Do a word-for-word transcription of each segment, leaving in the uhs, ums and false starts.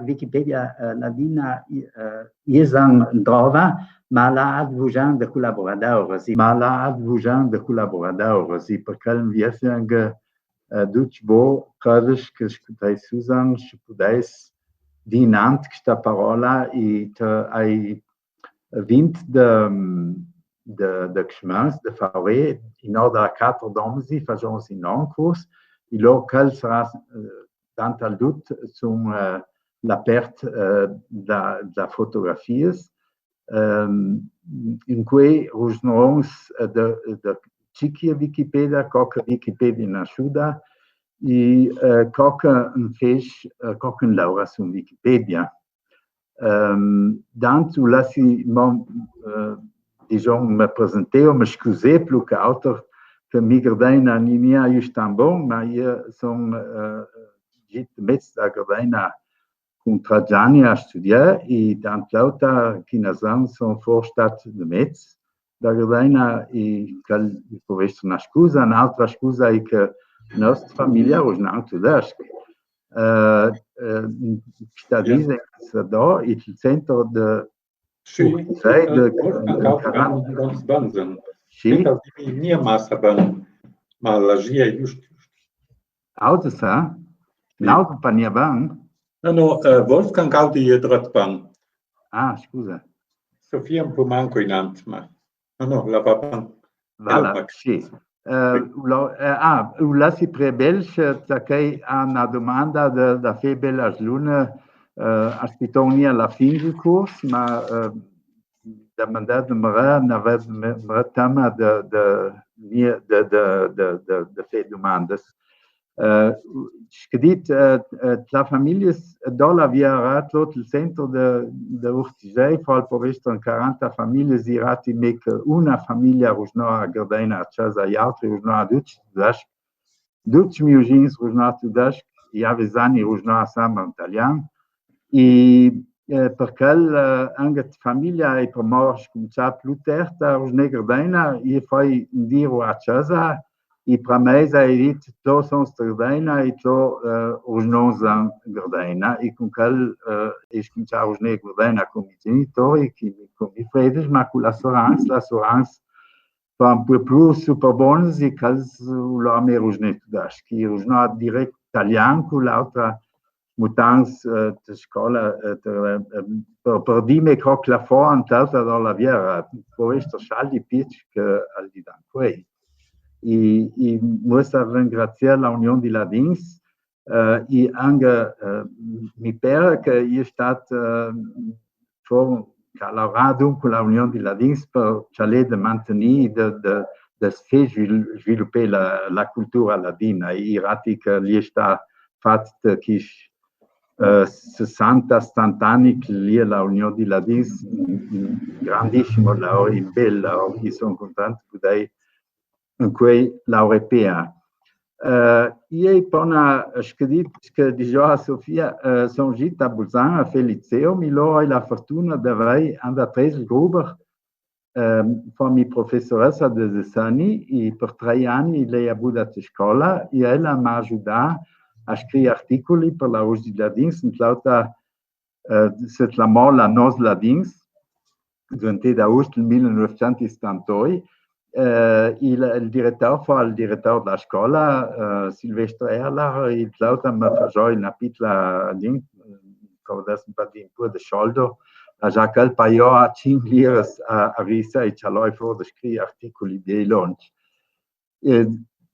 Wikipedia, eh, ladina, eh, i san drova, ma la ad vujan de colaboradori, sì. Ma la ad vujan de colaboradori, sì, parcè che mi viessi anca, eh, ducj vo, credis che scutai Susan, se pudais dinant chesta parola, i te ai vint de, de, de cemins de fare, in ordre a quatro doms, fasons in concurs, i lor chel sarà, eh, tant al dut, sun, eh, l'apert, eh, da, da fotografias, ehm, in cui rusnons, eh, de, de ce che Wikipedia, co che Wikipedia nasciuda, i, eh, co che un fes, eh, co che un laura su Wikipedia. Ehm, dant u lassi mo, eh, dison, me presenteu, me scuseu plui che auter, che mi Gardeina, ni, ni a just tan bon, ma jo son, eh, git mez da Gardeina cun tratg ani a studià, i dant l'auta chinasan son for stat de mez da Gardeina, i chel i pò esser una scusa, un'autra scusa e che nosta famiglia rusna tudesc. Eh, eh, sta dise che do il center de Sì, Urtisei, de, Wolfgang de Kaufmann, Karan. Ganz Wahnsinn. Sì. Peter, mi massa ban, ma la gia just. Auter sa? Sì. N'auter pa nia ban? No, no, eh, Wolfgang Gaudi e drat ban. Ah, scusa. Sofia un po' manco inant, ma no, no, la va ban. Voilà, sì. Eh, u la-, eh, ah, u lassi pre belg, eh, tacchè a una domanda de, da febel a Slune, eh, a spitonia la fin del curs, ma, eh, domandà de mre, n'avè mre tema de, de, de, de, de, de fe domandas. Eh, sche dit, eh, eh, la famiglia s-, do la via rat lot il center de, de Urtisei, fo al povestro in quaranta famiglias, i rati mec una famiglia rusnoa a Gardeina a casa, i altri rusnoa ducj tudesc, ducj miei ugins rusnoa tudesc, i avesani rusnoa samar in talian, i, eh, parcè, eh, anca famiglia e promor scuminzà plui tert a rusnè Gardeina, i fai in diru a casa, i pramesa e dit, tlo son sta Gardeina, i tlo, eh, rusnon san Gardeina, i cun chel, eh, e scuminzà a rusnè Gardeina cun i miei genitori, chi, cun i miei fredis, ma cun la sorans, la sorans fa un po' plui super bons, i chels u la me rusnè tudesc, i rusnoa direct talian cun l'autra mutants, eh, de scola, eh, de, eh, per, per dime co che la fo, ant l'autra do la viera, pò esser scialdi pic che al di dan quei. I, i mussa ringraziar la Union di Ladins, eh, i anca, eh, mi pare che i è stat, eh, fo, che al laura cun la Union di Ladins per cialè de mantegnì, de, de, de fé svil-, svilupà la, la cultura ladina. I rati che li è stat fat de chi, eh, sessanta, settanta ani che li è la Union di Ladins, un, un grandissimo laura, un bel laura, i son content de pudè in quei laura pea. Eh, i è pona scritt che digià Sofia, eh, son gita a Bolzan a fé liceo, mi lora la fortuna d'avei Anda Tresel-Gruber, ehm, fo mi professoressa de dessin, i per trei ani lei a buda de scola, i ella m'ha agiudà a scrî articoli per la Voce dei Ladins, ant l'auta eh, se clamò La Noz Ladins, durante d'aost del mil nûfcent e setantoi, eh, il, il diretor fo, il diretor de la scola, eh, Silvestre Erlar, ant l'auta me fasò una pitla, come deso un po' di, un po' de soldo, la già chel paiò a cinc liras a, a rissa e cialò fo de scrî articoli de longe. Eh,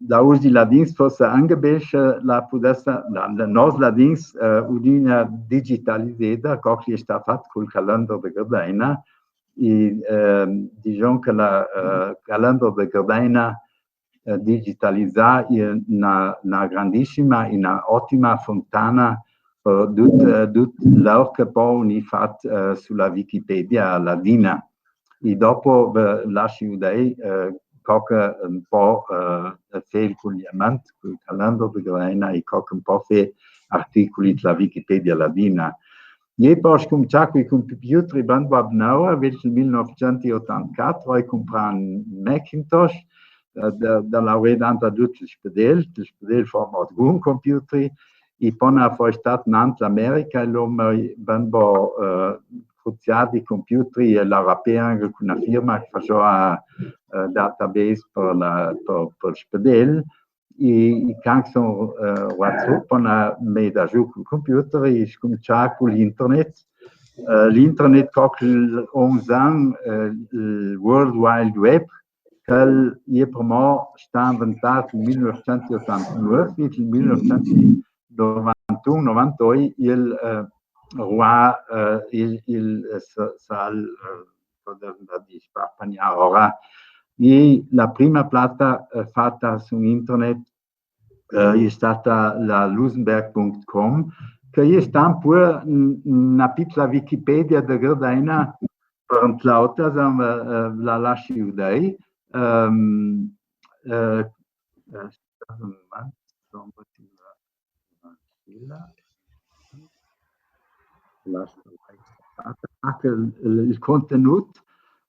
la Voce dei Ladins fosse anca bescia la pudessa, la, la Noz Ladins, eh, udina digitalizada, co che l'è stat fat cul calendar de Gardeina, i, ehm, digion che la, eh, calendar de Gardeina, eh, digitalizà, i è una, una grandissima, una otima fontana, eh, dut, eh, dut l'aur che pò unì fat, eh, su la Wikipedia ladina. I dopo ve lassi udei, eh, co che un po', eh, fé il culiament, cul calendar de Gardeina, i co che un po' fé articoli de la Wikipedia ladina. I è po scuminzà cui computer, banda banda, vers il mil nûfcent e otantaquatro, i è cumprà un Macintosh, eh, da, da laurà dant a dut il spedel, il spedel fo mo un computer, I po na fo stà nantri l'America, e lor mi ben bo, eh, cruzià di computer, e lor aperta cun na firma che faseva, eh, database per la, per, per spedel. I, i can son, eh, WhatsApp, po na mi dà giù cul computer, i scumincià cul internet. Eh, l'internet, co che l'oms zan, eh, il World Wide Web, che l'è per mo stà inventà nel mil novecento otantanove, fin nel mil novecento novantuno, novantoi, il, eh, roi, eh, il, il, eh, sa-, sal, eh, cosa da dir, sparpagnà ora. E la prima plata, eh, fata su internet, eh, l'è stata la lusenberg punto com, che l'è stà un po' n-, na picola Wikipedia de Gardena, per l'autra, eh, la lassi udei. Ehm, eh, eh, Anche il, il contenut,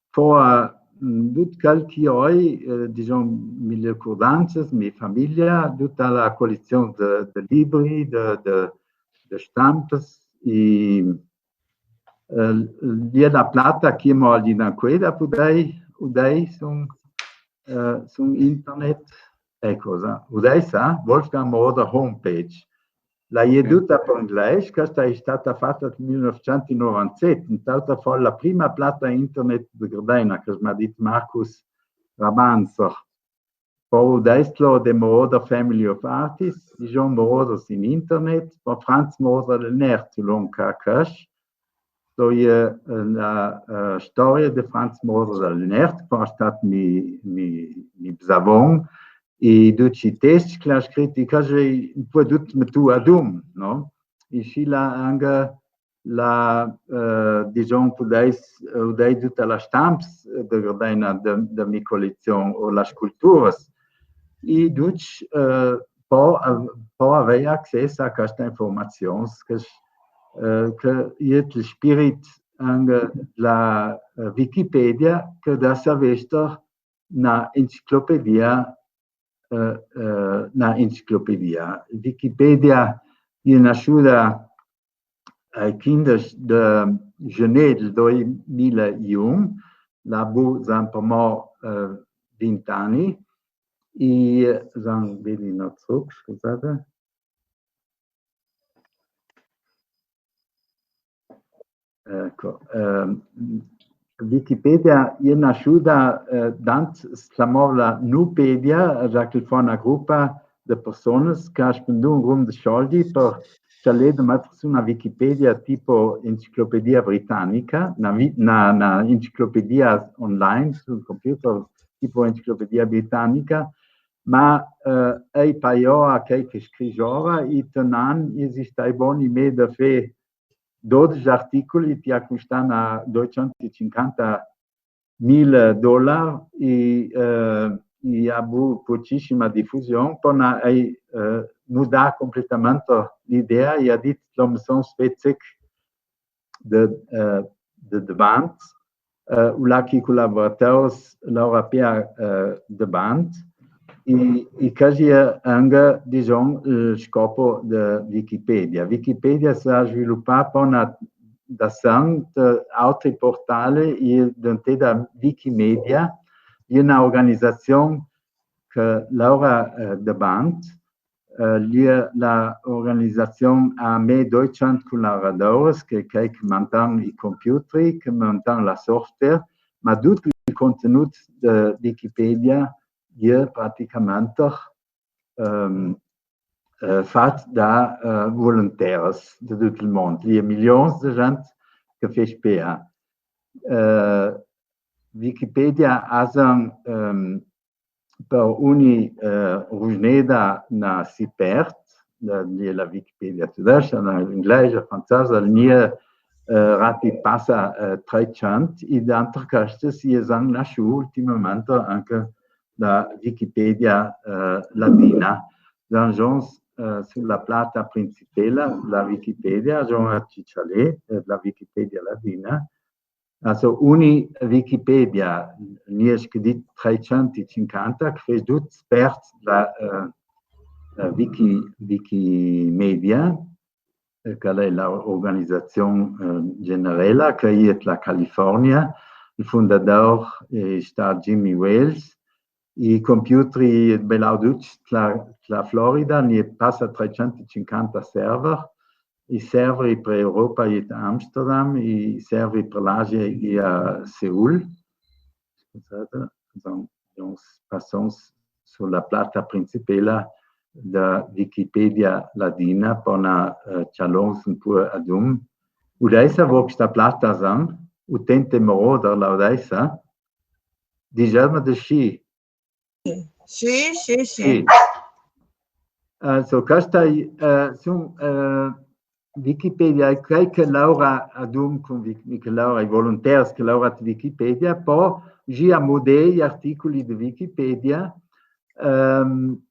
po, eh, dut quel che oi, eh, diciamo, mi ricurdanzas, mi famiglia, duta la collezion de, de libri, de, de, de stampas, e, eh, l'è la plata che mo al dì ancuera, udei, udei, su, eh, su internet, Eco, sa, udei sa, Wolfgang Moroder homepage. La è duta per inglese, questa l'è stata fata nel mil novecento novantasette, intanto fu la prima plata internet de Gardena, che m'ha dit Marcus Rabanzer. Po udei l'è de Moroder Family of Artists, Jean Moroder in internet, po Franz Moroder del Nert, lonca cash, Sto, eh, la, eh, storia de Franz Moroder del Nert, che l'è stat mi, mi, mi bzavon, e ducj i tescj che l'ha scrit, e che l'è un po' dut metù adun, no? E sci l'è anca la, eh, diciamo, udei, udei duta la stamps de Gardena de, de mi collezion, o la sculturas. E ducj, eh, po, po avè accès a queste informazions, che, eh, che l'è il spirit anca la, eh, Wikipedia, che da savester na enciclopedia, eh, eh, na enciclopedia. Wikipedia l'è nassuda ai quindesci de gener del doi mila e un, la bu zan per mo, eh, vint ani, e zan, vedi, no, truc, scusate. Eco, ehm, Wikipedia l'è nassuda, eh, dant s-, clamava Nupedia, già che fu na grupa de personas che ha spendù un grum de soldi per cercà de metter su na Wikipedia tipo enciclopedia britannica, na vi-, na, na enciclopedia online sul computer tipo enciclopedia britannica, ma, eh, ei paiò a chei che scriveva, e te n'an esiste bon i me de fé dodese articoli, che i custà na duscentocinquanta mila dollari, e, eh, e ha avuto pochissima diffusione, po na, eh, eh, mudà completamente l'idea, e ha dit, l'omo son spezec de, eh, de, de band, eh, u là che i collaborateurs l'aveva pia, eh, de band, e, e che l'è anca, diciamo, il scopo de Wikipedia. Wikipedia s'ha sviluppà po na, da sent, eh, altri portali, e dentro da Wikimedia, l'è na organizazion che l'aveva, eh, de band, eh, l'è la organizazion a me duscent collaborateurs che, che, che manten i computer, che manten la software, ma dut il contenut de Wikipedia l'è praticamente, ehm, eh, fat da, eh, volontaires de dut il mond. L'è milions de gent che fé spea. Eh, Wikipedia asen, ehm, per uni, eh, rugneda na si pert, la, la Wikipedia tedesca, la inglesa, la francesa, l'è, eh, rati passa, eh, trescent, e dentro queste si è zan nasciù ultimamente anca la Wikipedia, eh, ladina. Zan gions, eh, su la plata principela, la Wikipedia, gion a cicialé, eh, la Wikipedia ladina, Alsu, uni Wikipedia, n'è che dit trescent e cinquanta, che fé dut spert da, eh, Wiki-, Wikimedia, eh, che l'è la organizazion, eh, generela, che l'è la California, il fundador l'è stà Jimmy Wales, i computer i è belà ducj la, la Florida, i è passa trescentocinquanta server, i server per Europa i è Amsterdam, i server per l'Asia i è a Seul. Scusate, don, don passons su la plata principela da Wikipedia ladina, po na, eh, cjalons un po adum. Udessa vo sta plata, san, utente moroder, la udessa. Dixemo de sì. Sì, sì, sì. Sì. Also, questa, eh, sun, eh, Wikipedia, e quei che laura adum cun Wik-, che laura, i volonters che laura cun Wikipedia, po gi a mudè i articoli de Wikipedia, ehm,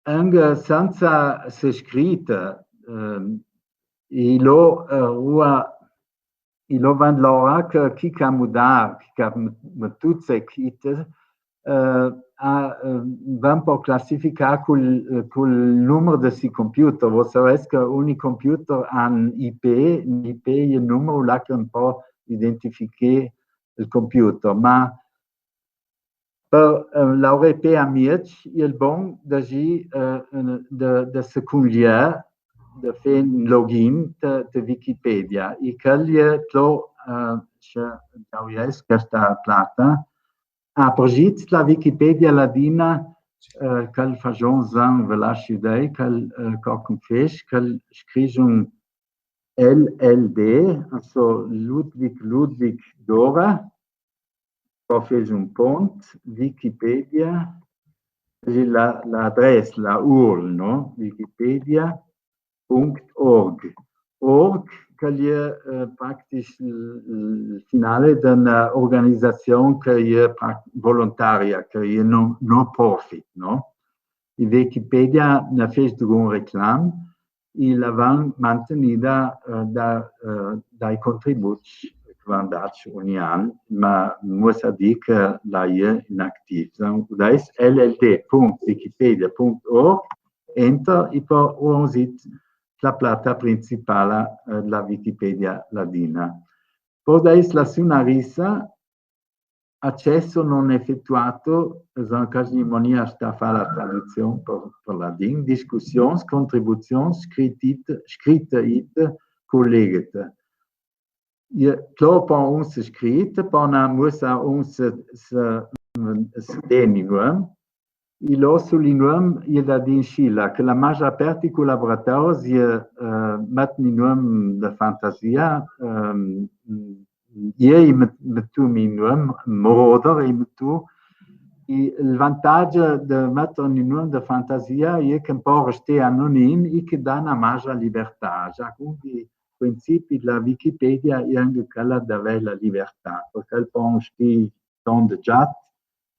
anca senza se scrita, ehm, i lo, eh, ua, i lo van laura che chi che à mudà, chi che à m-, metù se scrita, eh, a, eh, van po classificà cul, eh, cul numer de si computer. Vo savès che ogni computer à un I P, un I P è un numer là che un po identifichè il computer. Ma per, eh, laurà pe amieç, i è bon de, eh, de, de se cunlià, de fà un login de, de Wikipedia. I che l'è tro, eh, se, se, questa plata, a prescit la Wikipedia ladina, eh, che fasson, san, ve lassi dì, che, eh, co confess, che scrivon L L D, also Ludwig, Ludwig Dora, po fasson pont, Wikipedia, la, l'adressa, la url, no? Wikipedia punct org. Org, che l'è, eh, practic il, il finale de na organizazion che l'è prac-, volontaria, che l'è no, no profit, no? I Wikipedia na fess dugun reclam, i la van mantenida, eh, da, eh, dai contributs che van dats ogni an, ma mussa dì che la è inactiv. San, udess L L D punct wikipedia punct org, enter, i po vo zit la plata principala, eh, la Wikipedia ladina. Po udess la sunarisa, accesso non effettuato, san, che gnimò gnà sta fà la traduzion per, per ladin, discussions, contribuzions, scritte it, scritte it, colleghet. I, tro po uns scrit, po na mussa uns se, se, se teni, no? I lo sul i nuom, i da din scilla, che la magia perti collaborators, i, eh, metten i nuom de fantasia, ehm, i, i met-, mettu mi nuom, Moroder, i mettu, i, il vantaggio de metter i nuom de fantasia, i che un po reste anonim, i che dà na magia libertà. Già, quindi, principi, la Wikipedia, i anche quella d'avè la libertà, perché el po scriv tonde giat,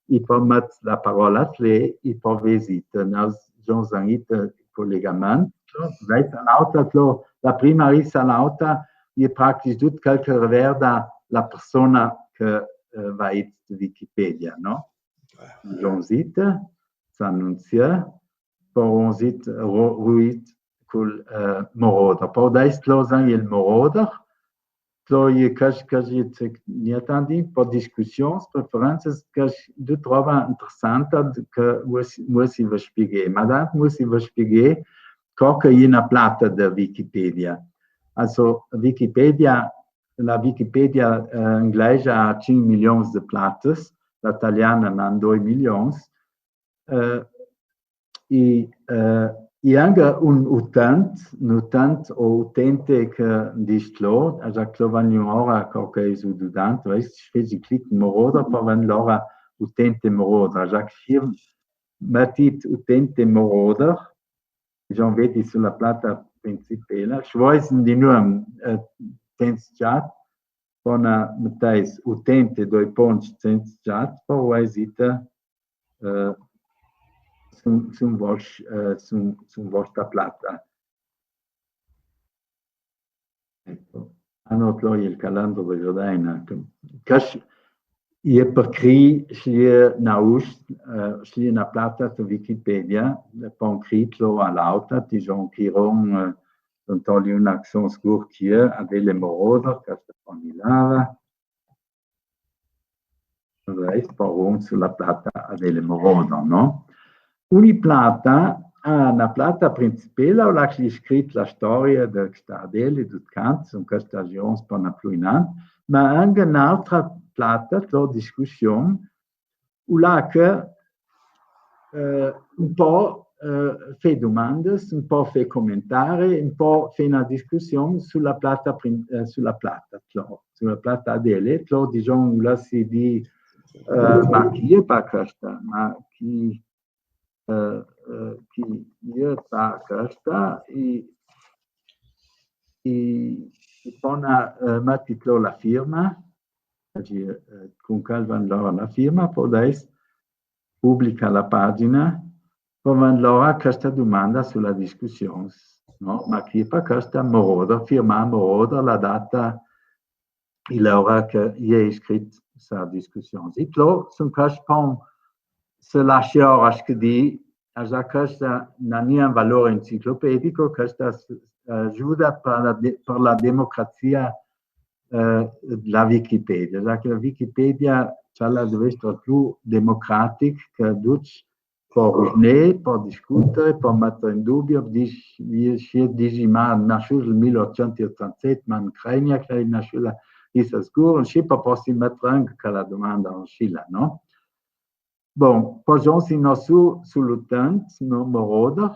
i po met la parola tle, i po vè zit, no, zon zan it collegament, no? Veit l'auta, tro, la prima risa l'auta, i è practic dut quel che reverda la persona che, eh, va it Wikipedia, no? Zon zit, s'annunzia, po vo zit ro-, ruit cul, eh, Moroder. Po udess tro san il Moroder, tro i casc, casc i cec, gnà tant di, po discussions, preferenzas, casc, du trova interessanta, che muss-, mussi ve spieghe. Ma dant mussi ve spieghe, co che i è na plata de Wikipedia. Also, Wikipedia, la Wikipedia, eh, inglesia à cinc milions de platas, la taliana n'à doi milions, eh, i, eh, i anche un utent, un utent o utente che dis tro, a già tro van gnà ora co che es ududant, vest, feci clic Moroder, po ven lora utente Moroder, a già che fir metit utente Moroder, zon vedi su la plata principela, se vois di nuom, eh, cens giat, po na meteis utente doi ponts cens giat, po vo zit, eh, sun, sun vos-, eh, sun, sun vosta plata. Eco. Ah no, tro i è il calendro de Gradina. Casc, Ie per crî, slie na us-, eh, slie na plata ta Wikipedia, pon crî tlo a l'auta, digion ch'i ron, eh, son toli una ch'son sgur ch'ie, Adele Moroder, ch'è sta pon i lava. Vèi, pon ron su la plata Adele Moroder, no? Uni plata, ah, na plata principela, là ch'ie scrit la storia de sta Adele, dut cant, son chestas giorns pon na plui inant, ma anca n'autra plata, tlo discussion, là che, eh, un po', eh, fé dumandas, un po' fé commentari, un po' fé na discussion su la plata prin-, eh, su la plata, tlo, su la plata Adele, tlo, digion, là si dì, eh, ma ch'ie pa chesta, ma ch'ie eh, eh, ch'ie fa chesta, i, i, i pon, eh, meti tlo la firma, eh, cun chel van lora la firma, po deis publica la pagina, po van lora chesta dumanda su la discussion, no? Ma ch'ie fa chesta Moroder, firma Moroder, la data, i l'ora ch'ie scrit sa discussion. I tlo, son chest pon se lascia ora scrivi, a sa chesta na nia un valor enciclopedico, chesta s-, eh, giuda per la de-, per la democrazia, eh, la Wikipedia. Sa che la Wikipedia, sa la deve esser plu democratic, che ducj po rusnè, po discutere, po metter in dubio, dis-, di-, si disi, ma nasciuda nel mil otcento otantaset, ma in Ucraina che l'è nasciuda, i sa sgur, si po possi metter anca chela dumanda in sila, no? Bon, po son si no su, su l'utent, no, Moroder,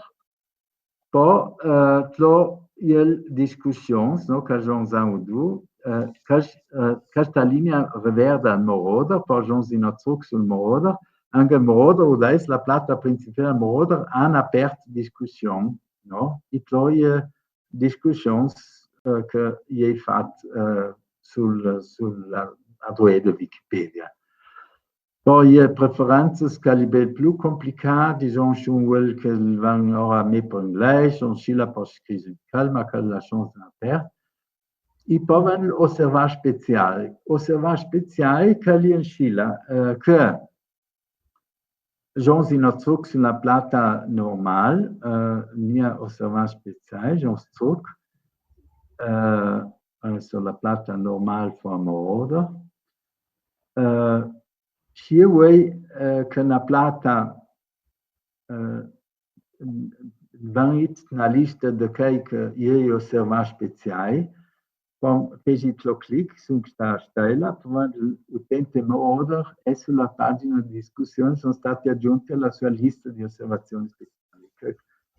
po, eh, tlo iel discussions, no, che son za un du, eh, che, eh, chesta linea reverda Moroder, po son si no truc sul Moroder, anca Moroder, u deis la plata principela Moroder, han apert discussion, no? I tlo ie discussions, eh, che i è fat, eh, sul, sul, a, a due de Wikipedia. Po ie preferenzas che l'è bel plu complicà, digion, son uel che van ora mê per inglês, son sila po scris in calma, che la chance apert. I po van osservà speciai. Osservà speciai che l'è in sila, eh, che son si no truc su la plata normal, eh, nia osservà speciai, son struc, eh, eh, su la plata normal for Moroder. Eh, si vuoi, eh, che na plata, eh, van it na lista de chei che i è osservà speciai, po fesi tlo clic su sta stela, po van l'utente Moroder e su la pagina de discussion son stati aggiunti a la sua lista de osservazioni speciali.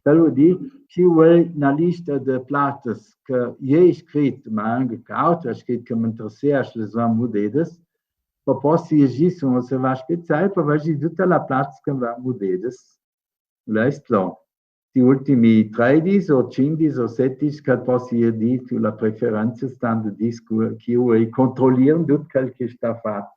Chel vuol dì, si vuoi na lista de platas che i è scrit, ma anca che autri han scrit che m'interessea, se le son mudedas, po possi iergì su osservà speciai, po vedi duta la platas che van mudedas. Là è tlo. Di ultimi treidis o cindis o setis, che possi iergì la preferenza, stando dis che, che i vuoi controllieren dut chel che sta fat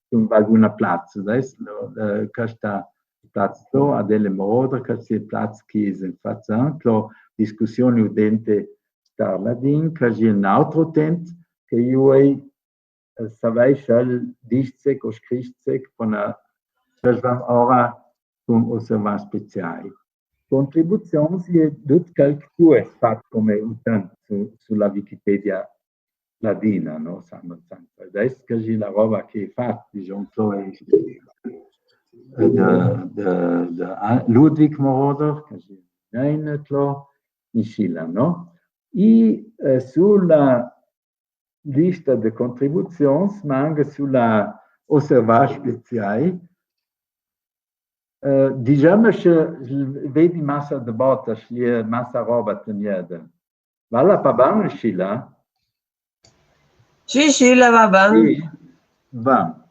su alguna plata. Deis, no, eh, chesta plata tlo, Adele Moroder, cheste plata che i è in faza, tlo discussion udente star ladin, che i è un autro utent, che i vuoi, eh, savei se el disce o scrisse, po na, se van ora cun osservà speciai. Contribuzions, i è dut chel che tu âs fat come utent su, su la Wikipedia ladina, no? Semo senza. Deis che i è la roba che i è fat, digion, tlo, eh, de, de, de, ah, Ludwig Moroder, che i è in tlo, in sila, no? I, eh, su la lista de contribuzions, ma anca su la osservà speciai. Eh, digiamo che vedi massa de botas, i è massa roba tegnida. Va là pa ban, Scila? Sì, sì, là va ban. Sì, va.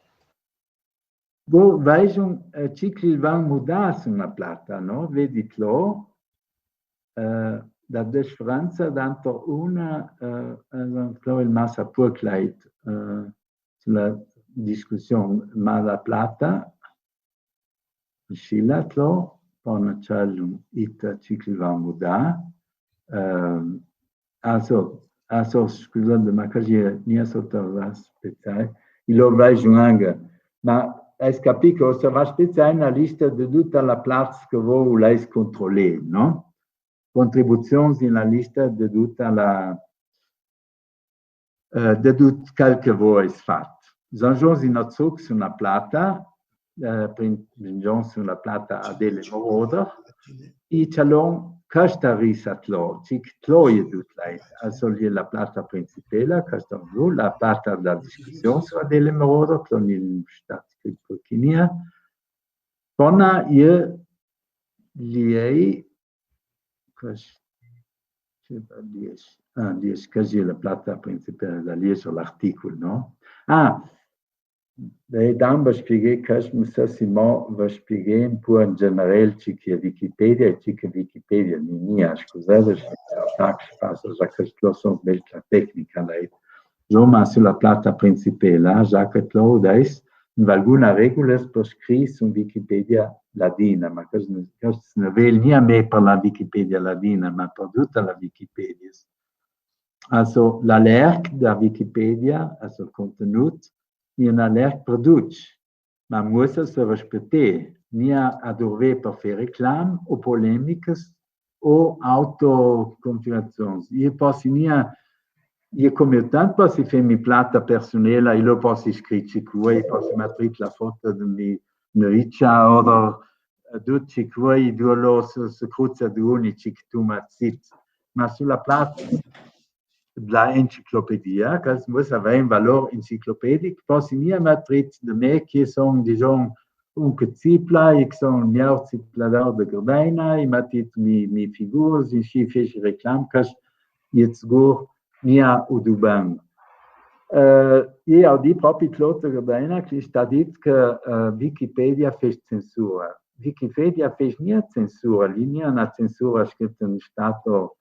Bo, veisun, eh, cicli van mudà su na plata, no? Vedi tlo, eh, da desfranza, danto una, eh, eh, tlo il massa può cleit, eh, su la discussion, ma la plata, Scila tlo, po na cialun ita cicli van mudà, ehm, Also, also, scusate, ma che i è nia sota la speciai. I lo veisun anca, Ma ês capì che ossa va spezià ena lista de duta la plata che vo vulês controlâ, no? Contribuzions in la lista de duta la, eh, de dut quel che vo ês fat. Zanjon si no zuc su la plata, eh, prin-, zanjon su la plata Adele Moroder, i cjalon questa risa tlo, ci tlo e dut lei. Also, li la plata principela, questa vu, la plata da discussione su Adele Moroder, che non è stata scritta per chi mia. Pona e li ei, quest-, ce fa, dies, ah, dies, questa è la plata principela, da lì su l'articul, no? Ah, e dam va spieghe, quest, mi sa, Simon, va spieghe un po' in generale ce che è Wikipedia e ce che Wikipedia non è, scusate, se tac, passa, già che lo so, bella tecnica, lei. Insomma, su la plata principela, già che tlo udês, in valguna regula se pò scrivi su Wikipedia ladina, ma quest, quest no vêl gnà me per la Wikipedia ladina, ma per duta la Wikipedia. Also, l'alerc da Wikipedia, also il contenut, e n'alerc per ducj, ma mussa se rispetâ, gnà a durvê per fâ reclam o polemicas o autoconfigurazions. E possi gnà, e come tant possi fâ mi plata persunela, e lo possi scrivi ce che vuei, possi metri la foto de mi nöicia, o de, eh, dut ce che vuei, dulà se, se cruza de uni ce che tu mi zîs. Ma su la plata de la enciclopedia, che mussa avè un valôr enciclopedic, possi gnà metri de me che son, dizon, un che zipla, e che son mior ziplador de Gardena, e meti mi, mi figuras, e inscì feci reclam, che e sigur gnà u duban. Eh, e audi propi Claude Gardena che sta dit che, eh, Wikipedia feci censura. Wikipedia feci gnà censura, li gnà na censura scrita in stato,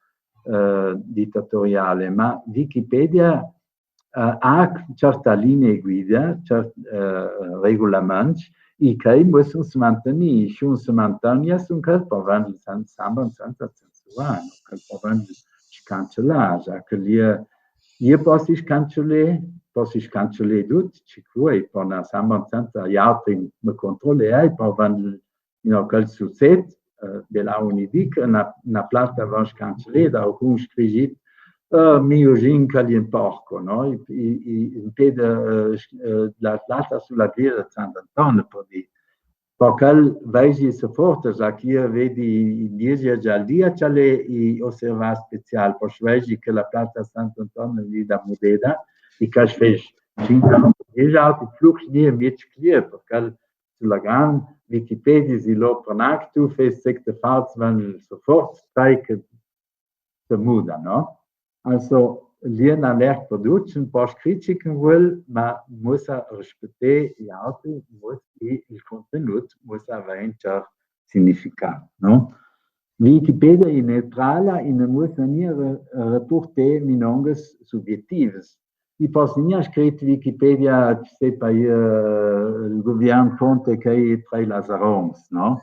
eh, ditatoriale, ma Wikipedia, eh, à certe linie guida, cert, eh, regulaments, e che i mussen se mantegnì, se ùn se mantegna, sun che po van san-, sambon senza censura, no? Che po van scancelà, già che li, e possi scancelâ, possi scancelâ dut ce che vuei, po na sambon senza i altri me controlâ, e po van, no, che sucet, eh, de là uni dic, na, na plata van scancelâ, da alcun scrigit, eh, mi usin che li un porco, no? I, i, i, in pede, eh, s-, eh, la plata su la ghjera Sant'Antone, per dì. Po che vesi se forte, già che e vedi in diese già al dia, ce l'è i osservà spezial, po vesi che la plata Sant'Antone li da mudeda, e che feci cinque, diese altri flux, nie, miez clir, perché su la gran Wikipedia si lo pranactu, fes sec de fals, van sofort, sai che se muda, no? Also, li e n'alerc per ducj, un po scricc che vuel, ma mussa rispetâ i altri, mussa, e il contenut mussa avè un cert significat, no? Wikipedia e neutrala, e no mussa gnà re-, reportâ minongas subiectivas. I possi gnà scrivi Wikipedia, ce sai jo, eh, il guviern Conte che i trei lazarons, no?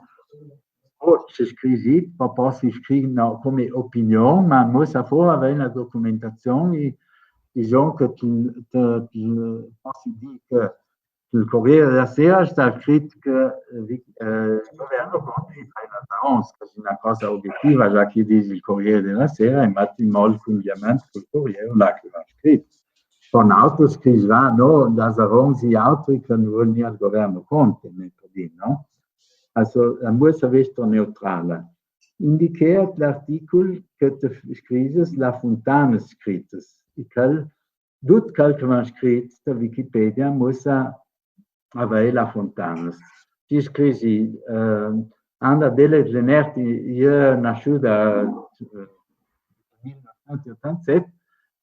O se scrivi, po possi scrivi, no, come opinion, ma mussa fora avè na documentazion, e, dizon che tu, tu, tu possi dì che il Corriere della Sera sta scrit che, eh, vi-, eh, il guviern Conte i trei lazarons, che l'è na cosa obiettiva, già che i disi il Corriere della Sera, e meti mol cambiament cul Corriere, là che va scrit. Po n'altro scriva, no, lazarons i altri che no volevano il guviern Conte, me per dì, no? Also, la mussa vesta neutrala. Indicheat l'articul che te f-, scrivis, la funtana scritas. E quel, dut quel che van scrit da Wikipedia, mussa avè la funtana. Ti scrivi, eh, Anna Dele Lenert, e je nasciuda, eh, mil nov cent otantaset,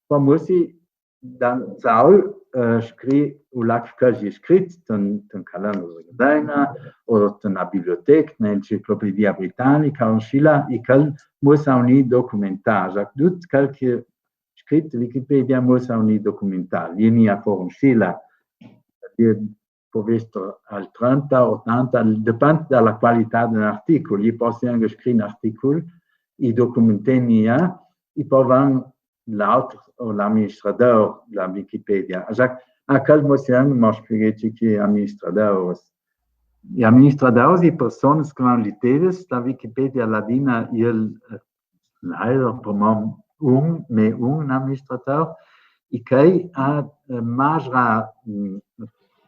po mussi da zau, eh, scri-, u là che i scrit, ten, ten Calendar de Gardena, o ten la biblioteca, ten Enciclopedia Britannica, o inscì là, e quel mussa unì documentar, dut quel che scrit Wikipedia mussa unì documentar. E n'è ancora inscì là, e po vesta al trenta, otanta, depend da la qualità de l'articul. E possi anca scri un articul, e documentà gnà, e po van l'altri, o l'aministrador de la Wikipedia. Già, A, chel mo si anche mo spiegà che i aministradors. I aministradors, i personas che van lì, te vês, la Wikipedia ladina, i, eh, Leider, par mè, un, mè un aministrator, i chei à, eh, mažra, mm,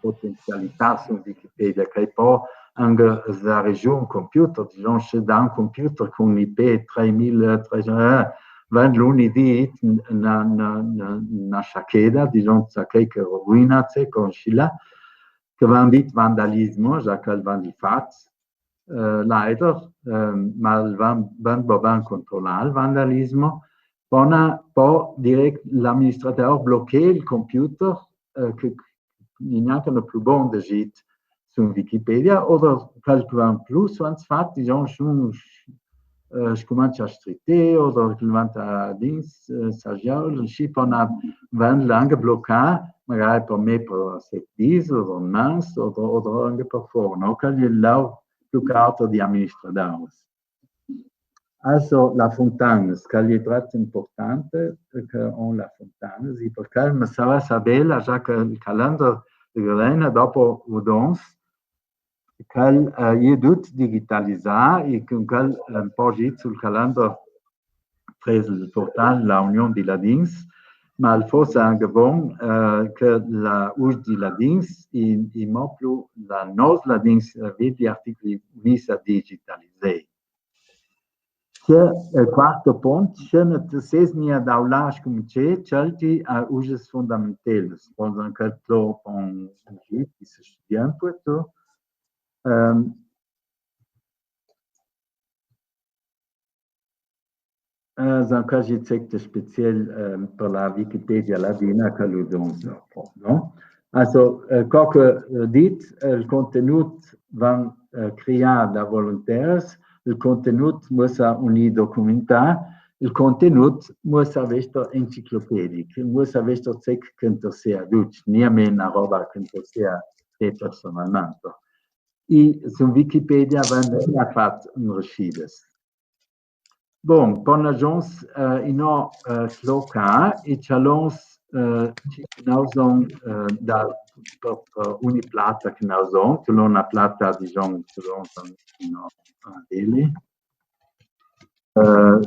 potenzialità su Wikipedia, chei pò anche svaregià un computer, disons, se dà un computer cun un I P tremila, tre, eh, vèn luni di na, na, na, na sciacheda, disons, a chei che ruina, se conscila, che van dit vandalismo, za che el van di fat, eh, leider, eh, ma el van, van, van controlà el vandalismo, pò na, pò direct l'aministrator blochè el computer, eh, che, che gnanca no plu bon de git su Wikipedia, oder chel che van plu, su ans fat, disons, un, eh, scumancia a stritè, oder che levanta dins, eh, sagiaul, e schi pò na, van anche blochà, magari par mè, par set dis, oder un mans, oder, oder anche par fora, no? Chel è l'au plu carta di aministradors. Also, la Fontana, chel è trat importante, che on la Fontana, sì, parché ma sarà sa bela, za che el calendar de Gravena, dopo udons, chel, eh, i è dut digitalizà, e cun chel, eh, un pò git sul calendar, pres el portal, la Union di Ladins, ma el fosse anche bon, eh, che la Us di Ladins, i, i mo plu la Nos Ladins, eh, vedi articli unì sa digitalizà. Che, eh, quarto pont, che ne te ses nia daulà scum'è ce, celti a uses fundamenteles, pon anche tro pon, i se studia un pò, tu. Ehm, Eh, zan ca git ce che speciel, eh, par la Wikipedia ladina che lu dons dopo, no? Also, eh, co che, eh, dit, eh, el contenut van, eh, crià da volontaires, el contenut mussa unì documentà, el contenut mussa vester enciclopedic, mussa vester ce che interessea a ducj, nia mè na roba che interessea a te personalmente. I su Wikipedia van nia fat un rescides. Bon, pò na zons, eh, inò, eh, tlo ca, i cjalons, eh, ci, nò, zon, eh, da, par, par uni plata che nò zon, tlo na plata, disons, tlo zon, inò, a vedi. Eh,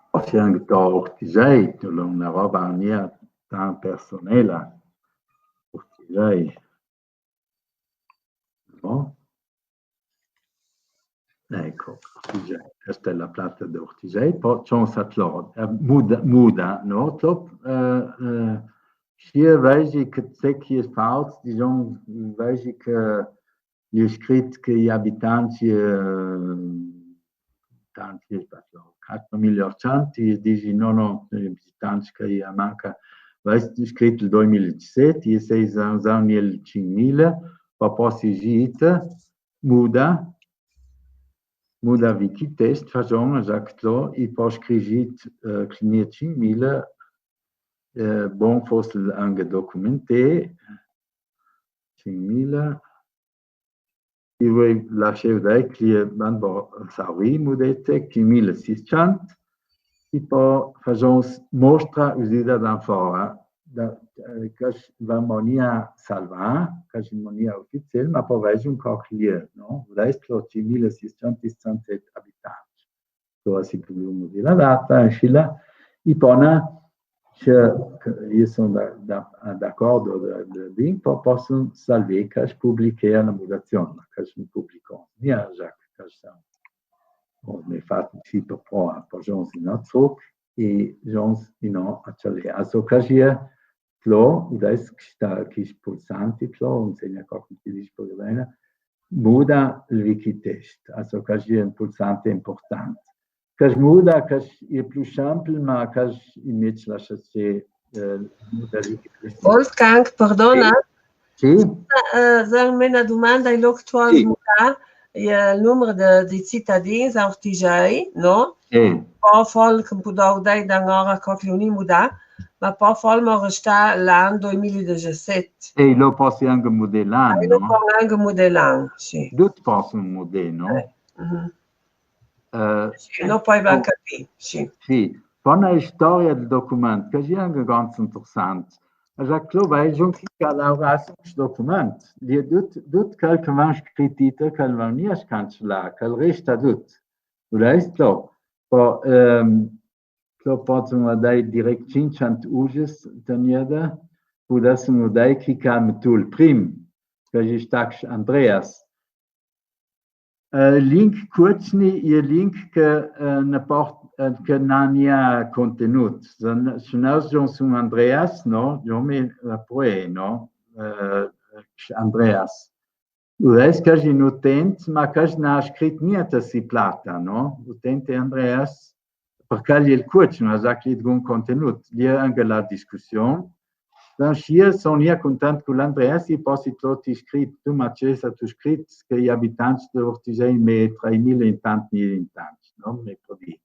o se anche to Ortisei, tlo na roba nia tan personela. Ortisei. No? Eco, Ortisei. Questa è la plata di Ortisei. Pò c'è un satlò, eh, muda, muda, no? Trop, eh, eh, schi vegi che ce che è fals, disons, vegi che i è scrit che i abitanti, eh, tanti, quatro mila otcento, i disi, no, no, i abitanti che i manca, vedi scrit il duemila e disset, i sei zan, zan il cincmila, pò pò si git, muda, muda Wikitest, fason, exacto, i pò scrigit, eh, che n'è cincmila, eh, bon, fosse anche documentà, cincmila, I vöi lascià dai che i è, bon, bon, saurì, mudete, che mila siscent, i pò fasons mostra usida da fora, da, eh, che s-, va mo nia salvà, che s-, mo nia ufiziel, ma pò vedi un co che i è, no? Resta che mila siscent sessantaset abitanti. Dove si pò mudà la data, e schi là, i pò na, che, che i son da, da, d'acordo, da, da, di, pò, posson salvà che s-, publichè na mudazion, ma che s-, publicon. Nia, za che, che s-, o me fat sì pò, pò, pò zons inò, zog, e zons inò a cjalè. Also, che s-, i è, tlo, udais, che sta, che s-, pulsanti tlo, un segna co che ti dis, pò bene, muda il Wikitest. Also, che s-, i è un pulsante important. Che s-, muda, che s-, i è plu sempel, ma che s-, invece lascia se, eh, muda il Wikitest. Wolfgang, perdona. Sì? Sì? Eh, zan me na dumanda, e lok tu as mudà, eh, il numer de, de citadins a Ortisei, no? Sì. Pò fol che pudò dai da ora co che l'uni mudà, ma pò fol mo resta l'an duemila e disset. E lo possi anche mudà l'an, no? Lo pò anche mudà l'an, sì. Dut posson mudà, no? Eh, mhm. Eh, sì, no, poi va a capì, sì. Sì. Pò na storia del document, che xe anca ganz interessant. Alora, clo, vei, djon che la lavurazion del document, l'è dut, dut quel che van scrit, quel che van gnà cancellà, quel resta dut. Vedei, clo? Pò, ehm, clo, pò, insoma, dai direct cinquanta uges, teniede, pudessimo dai chi che me tul prim, che xe stà Andreas. Eh, link cuorzini, i link che, eh, ne port-, eh, che n'ani contenut. Se, se no djon sun Andreas, no? Djon mi la proe, no? Eh, Andreas. Udais che xe un utent, ma che n'ha scrit gnente su plata, no? Utent Andreas, parcè che l'è cuorzin, no? Sa che l'è gun contenut. L'è anca la discussion. Dun, se son mi cuntent cu l'Andreas, i possi tro ti scrit, tu, ma ce sa tu scrit, che i abitanti de Ortisei me trei mila in tant, mila in tant, no? Me pò dì.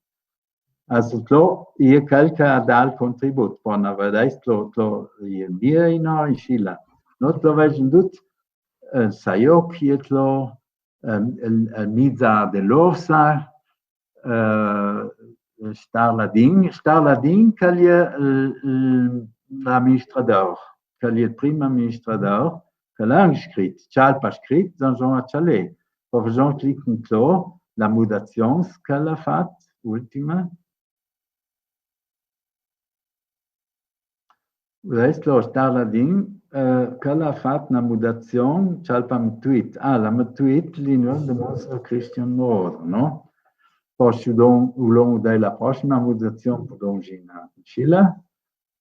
Alora clo, i è quel che dà el contribut, pò na vedei clo, clo, i è mia, i no, inscì la. No, clo, vei dut, eh, Saiocchi, clo, ehm, el, el Miza de l'Orsa, eh, Starladin, Starladin, che l'è, eh, eh, l'aministrador, che l'è el prim aministrador, che l'ha scrit, cialpa scrit, dun Jean Atchalé, pò dun Jean-Claude Clot, la mudazion che l'ha fat, ultima. Vedei clo, Starladin, eh, che l'ha fat na mudazion, cialpa Matuit. Ah, la Matuit, l'è nua de Mons Christian Moroder, no? Pò se dun, u lon de la prossima mudazion, pò dun Gina Scilla,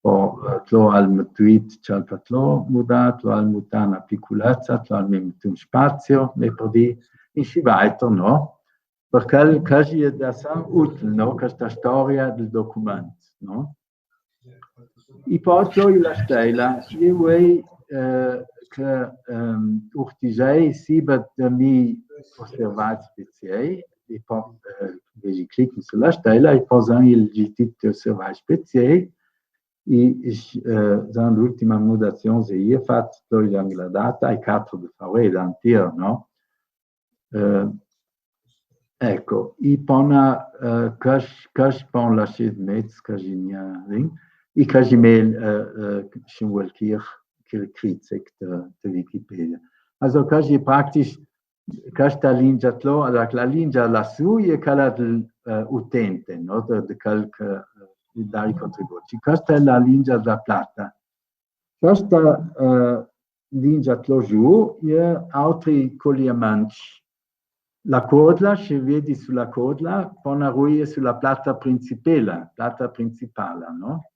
pò, eh, clo al Matuit, cialpa clo mudà, clo al mutà na piculezza, clo al me metù un spazio, me pò dì, inscì weiter, no? Parcè che, che xe da sa util, no? Questa storia del document, no? I pò clo i la stela, i vei, eh, che, ehm, Ortisei siba de mi osservai speziei, i pò, eh, vedi, clicchi su la stela, i pò zan i gitit osservai speziei, i, i, eh, zan l'ultima mudazion che i è fat, clo i zan la data, i quatro de Faureda, antier, no? Eh, eco, i pò na, eh, cash, cash pò lassi mez, cash i gnà, eh, i cash i me, eh, eh, se i vole, chi, chi critic de, de Wikipedia. Alora, cash i practic, questa lingia clo, alora, la lingia lasù, i è quela del, eh, utente, no? De, de quel che, eh, dà i contributi. Questa i è la lingia da plata. Questa, eh, lingia clo giù, i è autri cogliaments. La codla, se vedi su la codla, pò na ruie su la plata principela, plata principala, no?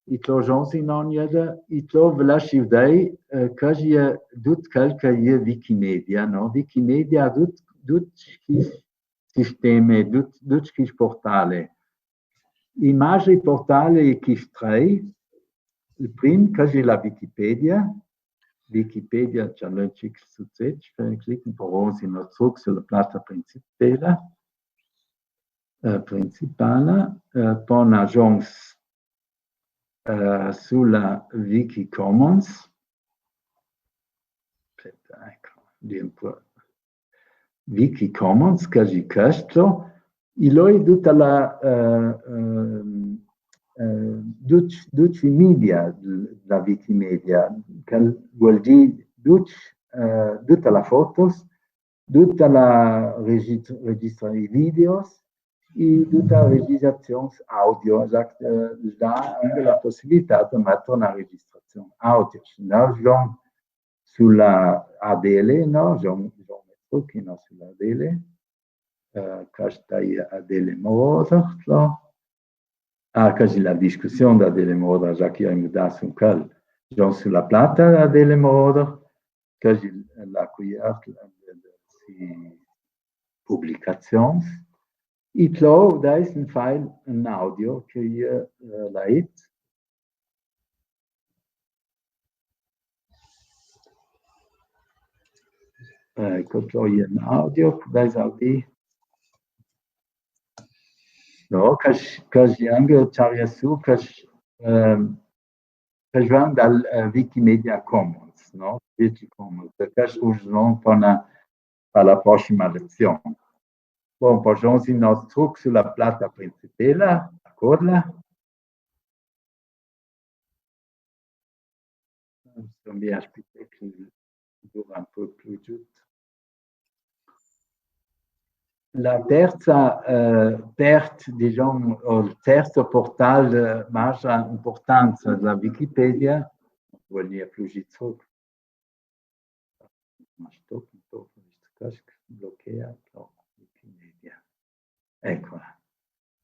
I clo djon si no niede, i clo ve lassi vedei, eh, cash i è dut quel che i è Wikimedia, no? Wikimedia, dut, dut chi sisteme, dut, dut chi portale. I magri portali i è chisti trei, el prim, cash i è la Wikipedia, Wikipedia, ciò, lì, clic su, clic, clic, un pò, si no, truc su la plata principela, eh, principala, eh, pò na djon, eh, su la Wikicommons. Aspeta, eco, lì un pò. Wikicommons, cash i è questo, i loi duta la, eh, ehm, eh, ducj, ducj i media, la Wikimedia, che vole dì ducj, eh, duta la fotos, duta la regis-, registra i videos, i duta registrazions audio, esat, eh, dà anca la pussibilità de metter na registrazion audio. Se no, djon su la A D L, no? Djon, djon metto chi, no, su la A D L. Eh, questa i è Adele Moroder, no? Ah, questa i è la discussion de Adele Moroder, za che i è mudà su quel. Djon su la plata de Adele Moroder, questa i è la cuiert, la, la, la, si publicazions. I clo, da es un file, un audio che i, eh, l'ha it. Eco, clo i è un audio, podais audì. No, quest, quest i è anca, ciaria su, quest, ehm, quest ven dal, eh, Wikimedia Commons, no? Creative Commons, parché us no pò na, par la prossima lezion. Bon, pò djon si no truc su la plata principela, d'acord là? Sto mi a spietà che dura un pò plu giut. La terza, eh, part, dizon, o el terzo portal, eh, maja importanza dla Wikipedia, völ dì plu giut Ma stop un pò, questo casco blochea, però, Wikimedia. Eccola.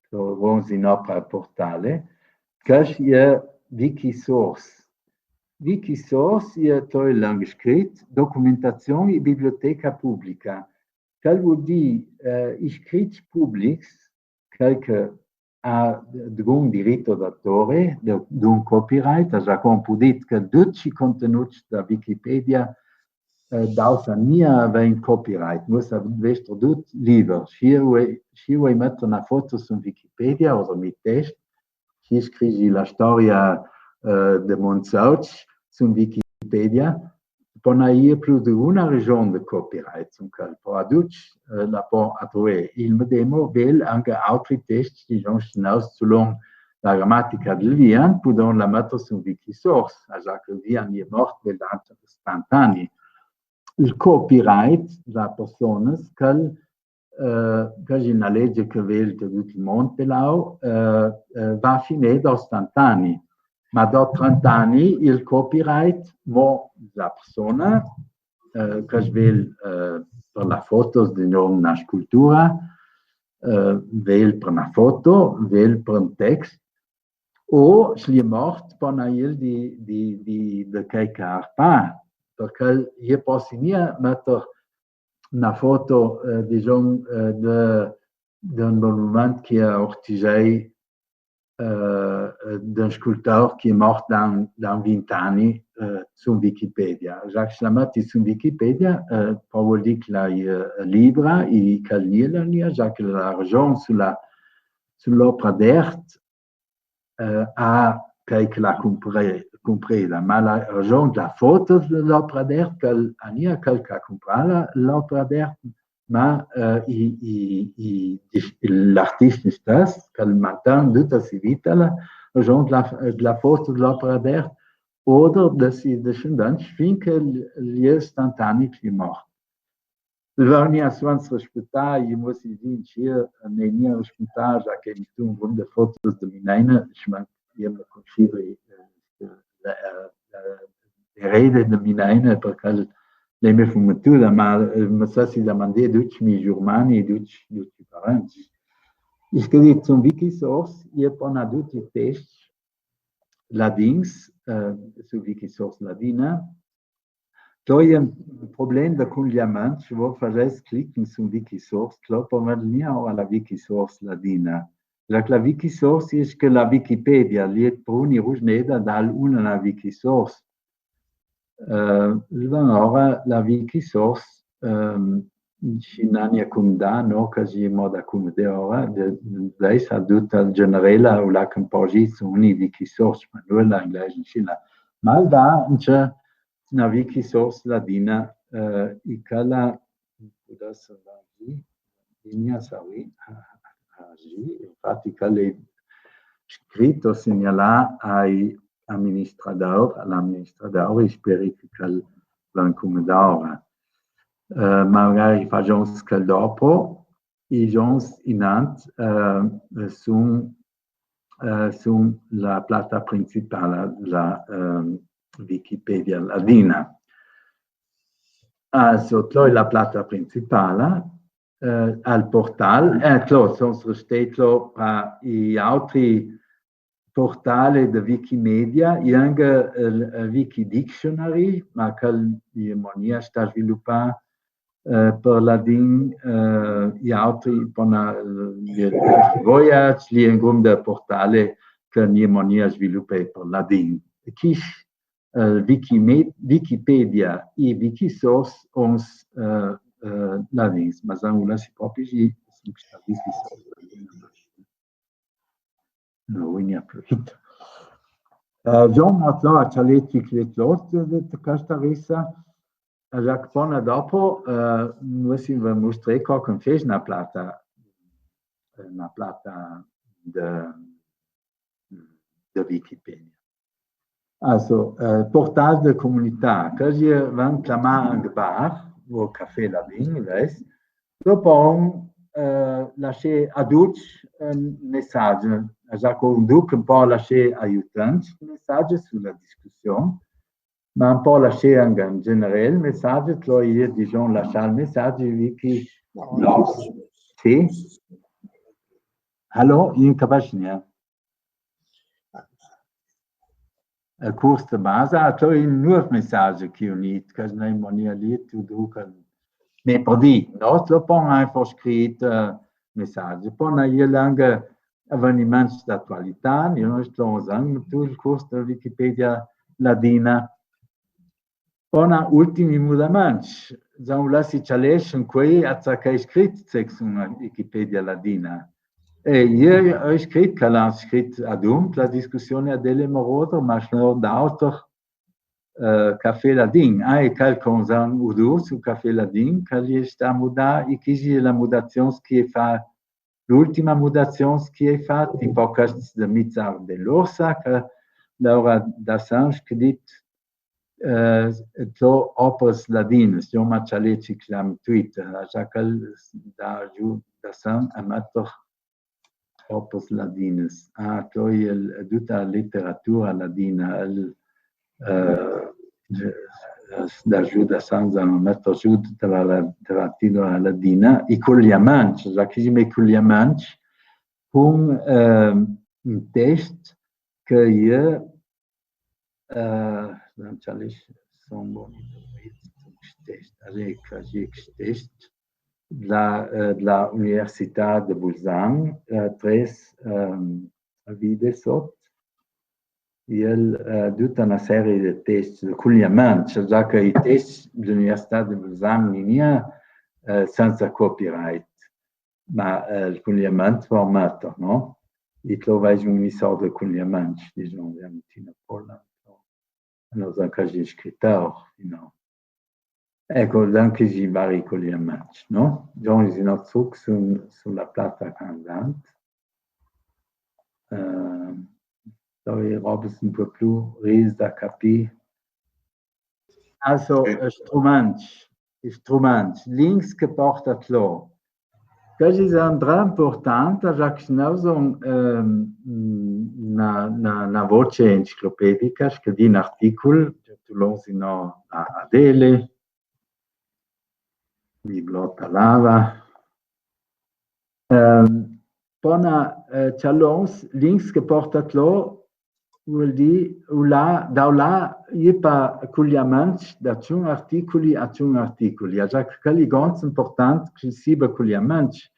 Trovons in opra portale. Casco e Wikisource. Wikisource e to el lang scrit, documentazion e biblioteca publica. Chel völ dì, eh, i scrits publics, chel che à dgun diritto d'autore, de, dgun copyright, agia ch'on pò dì che ducj i contenuts da Wikipedia, eh, daus a gnà avè un copyright, mussa vestr dut liber. S'i vöi, s'i vöi metter na foto su Wikipedia, o mi test, s'i scrivi la storia, eh, de Montsauch su Wikipedia, pò na aver plu de una region de copyright, cun chel pò a ducj, eh, la pò atraverso. Il medemo vel anca altri tescj, dizon, scenaus sulon la gramatica del Vian, pudon la metter su Wikisource, agia che Vian e mort vel da stant'ani. Il copyright da personas, chel eh, che e je na lege che vel te dut il mont, lau, eh, eh, va a finì do stant'ani. Ma do trent'ani il copyright mo la persona, eh, che e vel, eh, per la foto de na scultura, eh, vel per na foto, vel per un text, o s'i è mort, pò na aver di, di, di, de chel che arpa, perché e je possi gnà metter na foto, eh, dizon, eh, de, d'un monument che e ortisei, eh, d'un scultor che e mort da, da vint'ani, eh, su Wikipedia. Agia che s'i la metti su Wikipedia, eh, pò völ dì che la, eh, libra, e che gnà la gnà, agia che la region su la, su l'opra d'art, eh, a chel che l'à cumprà, cumprada, ma la region dla foto de l'opra d'art, chel, a gnà chel che à cumprà la, l'opra d'art, ma, eh, i, i, i, i, l'artist stess, ch'el manten duta si vita la region dla, dla foto de l'opra d'art, oder de si descendents, fin che l'è stant'ani che l'è mort. Varnia suans rispetà, i mo si dì, ci, eh, ne nia rispetà, già che mi tu un grum de fotos de mi naina, ci man, i mo consideri, eh, eh, eh, erede de mi naina, perché l'è me fumatura, ma, eh, ma sa si domandè ducj mi giurmani, ducj, ducj i parents. I scrit sun Wikisource, i pona ducj i tescj ladins, eh, su Wikisource ladina, Tro i è un problem de cunliament, se vo fasès clic in su Wikisource, tro pò vegner ora la Wikisource ladina. La, la Wikisource, e je che la Wikipedia, l'è pruni rusneda dal una la Wikisource. Eh, l'è ora la Wikisource, ehm, in Scina cum'è no, che si moda cum'è ora, de, de sa duta generela, u la che un pò si su uni Wikisource, ma no la inglese in Scina. Ma da, in ce na Wikisource ladina, eh, i cala, pudasse vardì, i gna savi, ah, ah, sì, infati cala scrito segnalà ai amministradori, all'amministradori, speri che cal va in cum'è ora. Eh, magari fasons cal dopo, i giorns inant, eh, sun, eh, sun la plata principala, la, ehm, Wikipedia ladina. Also, tro la plata principala, eh, al portal, eh, tro, son stati tro pa i altri portali de Wikimedia, i è anca, eh, Wikidictionary, ma che l'è mo nia stà sviluppà, eh, per ladin, eh, i altri, bona, eh, Voyage, l'è un grum de portali che n'è mo nia sviluppà per ladin. Chi, eh, Wikime-, Wikipedia e Wikisource ons, eh, eh, ladins, ma sa una si propi si, si, si, No, i gna plu. Eh, Jean, maintenant, a tale ti clet lot de, de questa resa. Jacques, pona dopo, eh, nus ve mustrè co che un fece na plata, eh, na plata de, de Wikipedia. Also, eh, portal de comunità, che io van clamà anche bar, o Cafè Ladin, vês? Dopo on, eh, lasce a ducj, eh, messaggio, a Giacomo Duc un po' lasce aiutanti, messaggio sulla discussione, ma un po' lasce anche in generale, messaggio, che io dico, lasciare messaggio, Vicky. Sì? Allora, in capacità. Eh, curs de basa, a tro in nuov messaggio che unit, che ne mania lit, tu du, che ne podi, no? Lo pon einfach scrit, eh, messaggio. Pon a ie lange avveniments d'attualità, io non sto usando tu il curs de Wikipedia ladina. Pon a ultimi mudaments, zan lassi cialesh in quei a zacai scrit sex una Wikipedia ladina. E io ho scrit che l'han scrit adun, la discussione a delle moroder, ma sono d'auter, eh, Cafè Ladin. Ah, e qualcun zan udu su Cafè Ladin, che gli sta muda, e chi è la mudazione che fa l'ultima mudazione che hai fatto, in poche de mizar de l'orsa, che Laura da Sanz che dit, eh, to opras ladinas, io ma cialeci clam Twitter, a già che da giù da San a metter opras ladinas. Ah, to il, tutta la letteratura ladina, il, eh, da giù da San Zan, metto giù da la, da la tira ladina, i cugliamanci, la chi me cugliamanci, cun, eh, un test che io, eh, non c'è lì, son boni, test, allez, che test, dla, eh, dla Università de Bolzan, eh, tres, ehm, vide sot, el, eh, tutta una serie de test, de cugliamanci, cioè già che i test de l'Università de Bolzan in Nia, eh, senza copyright, ma, eh, il cugliamento formato, no? I trovai un sort de cugliamanci, diciamo, Valentina Polla, no? Non so che c'è scritto, no? Eco, anche i vari cugliamanci, no? Giorni si no zuc su, su la plata candant. Eh, dove robes un po' più ris da capì. Also, eh, strumanci, strumanci, links che porta tlo. Quasi è un dra importante, già che noi son, ehm, una, una, una voce enciclopedica, che di un articolo, tu lo si no a, a dele, Biblota lava. Ehm, pona, eh, cialons, links che porta tlo, vuol dì, ulà, da ulà, i pa cugliamanci, da ciun articoli a ciun articoli. A già che li gonz important, che si ba cugliamanci.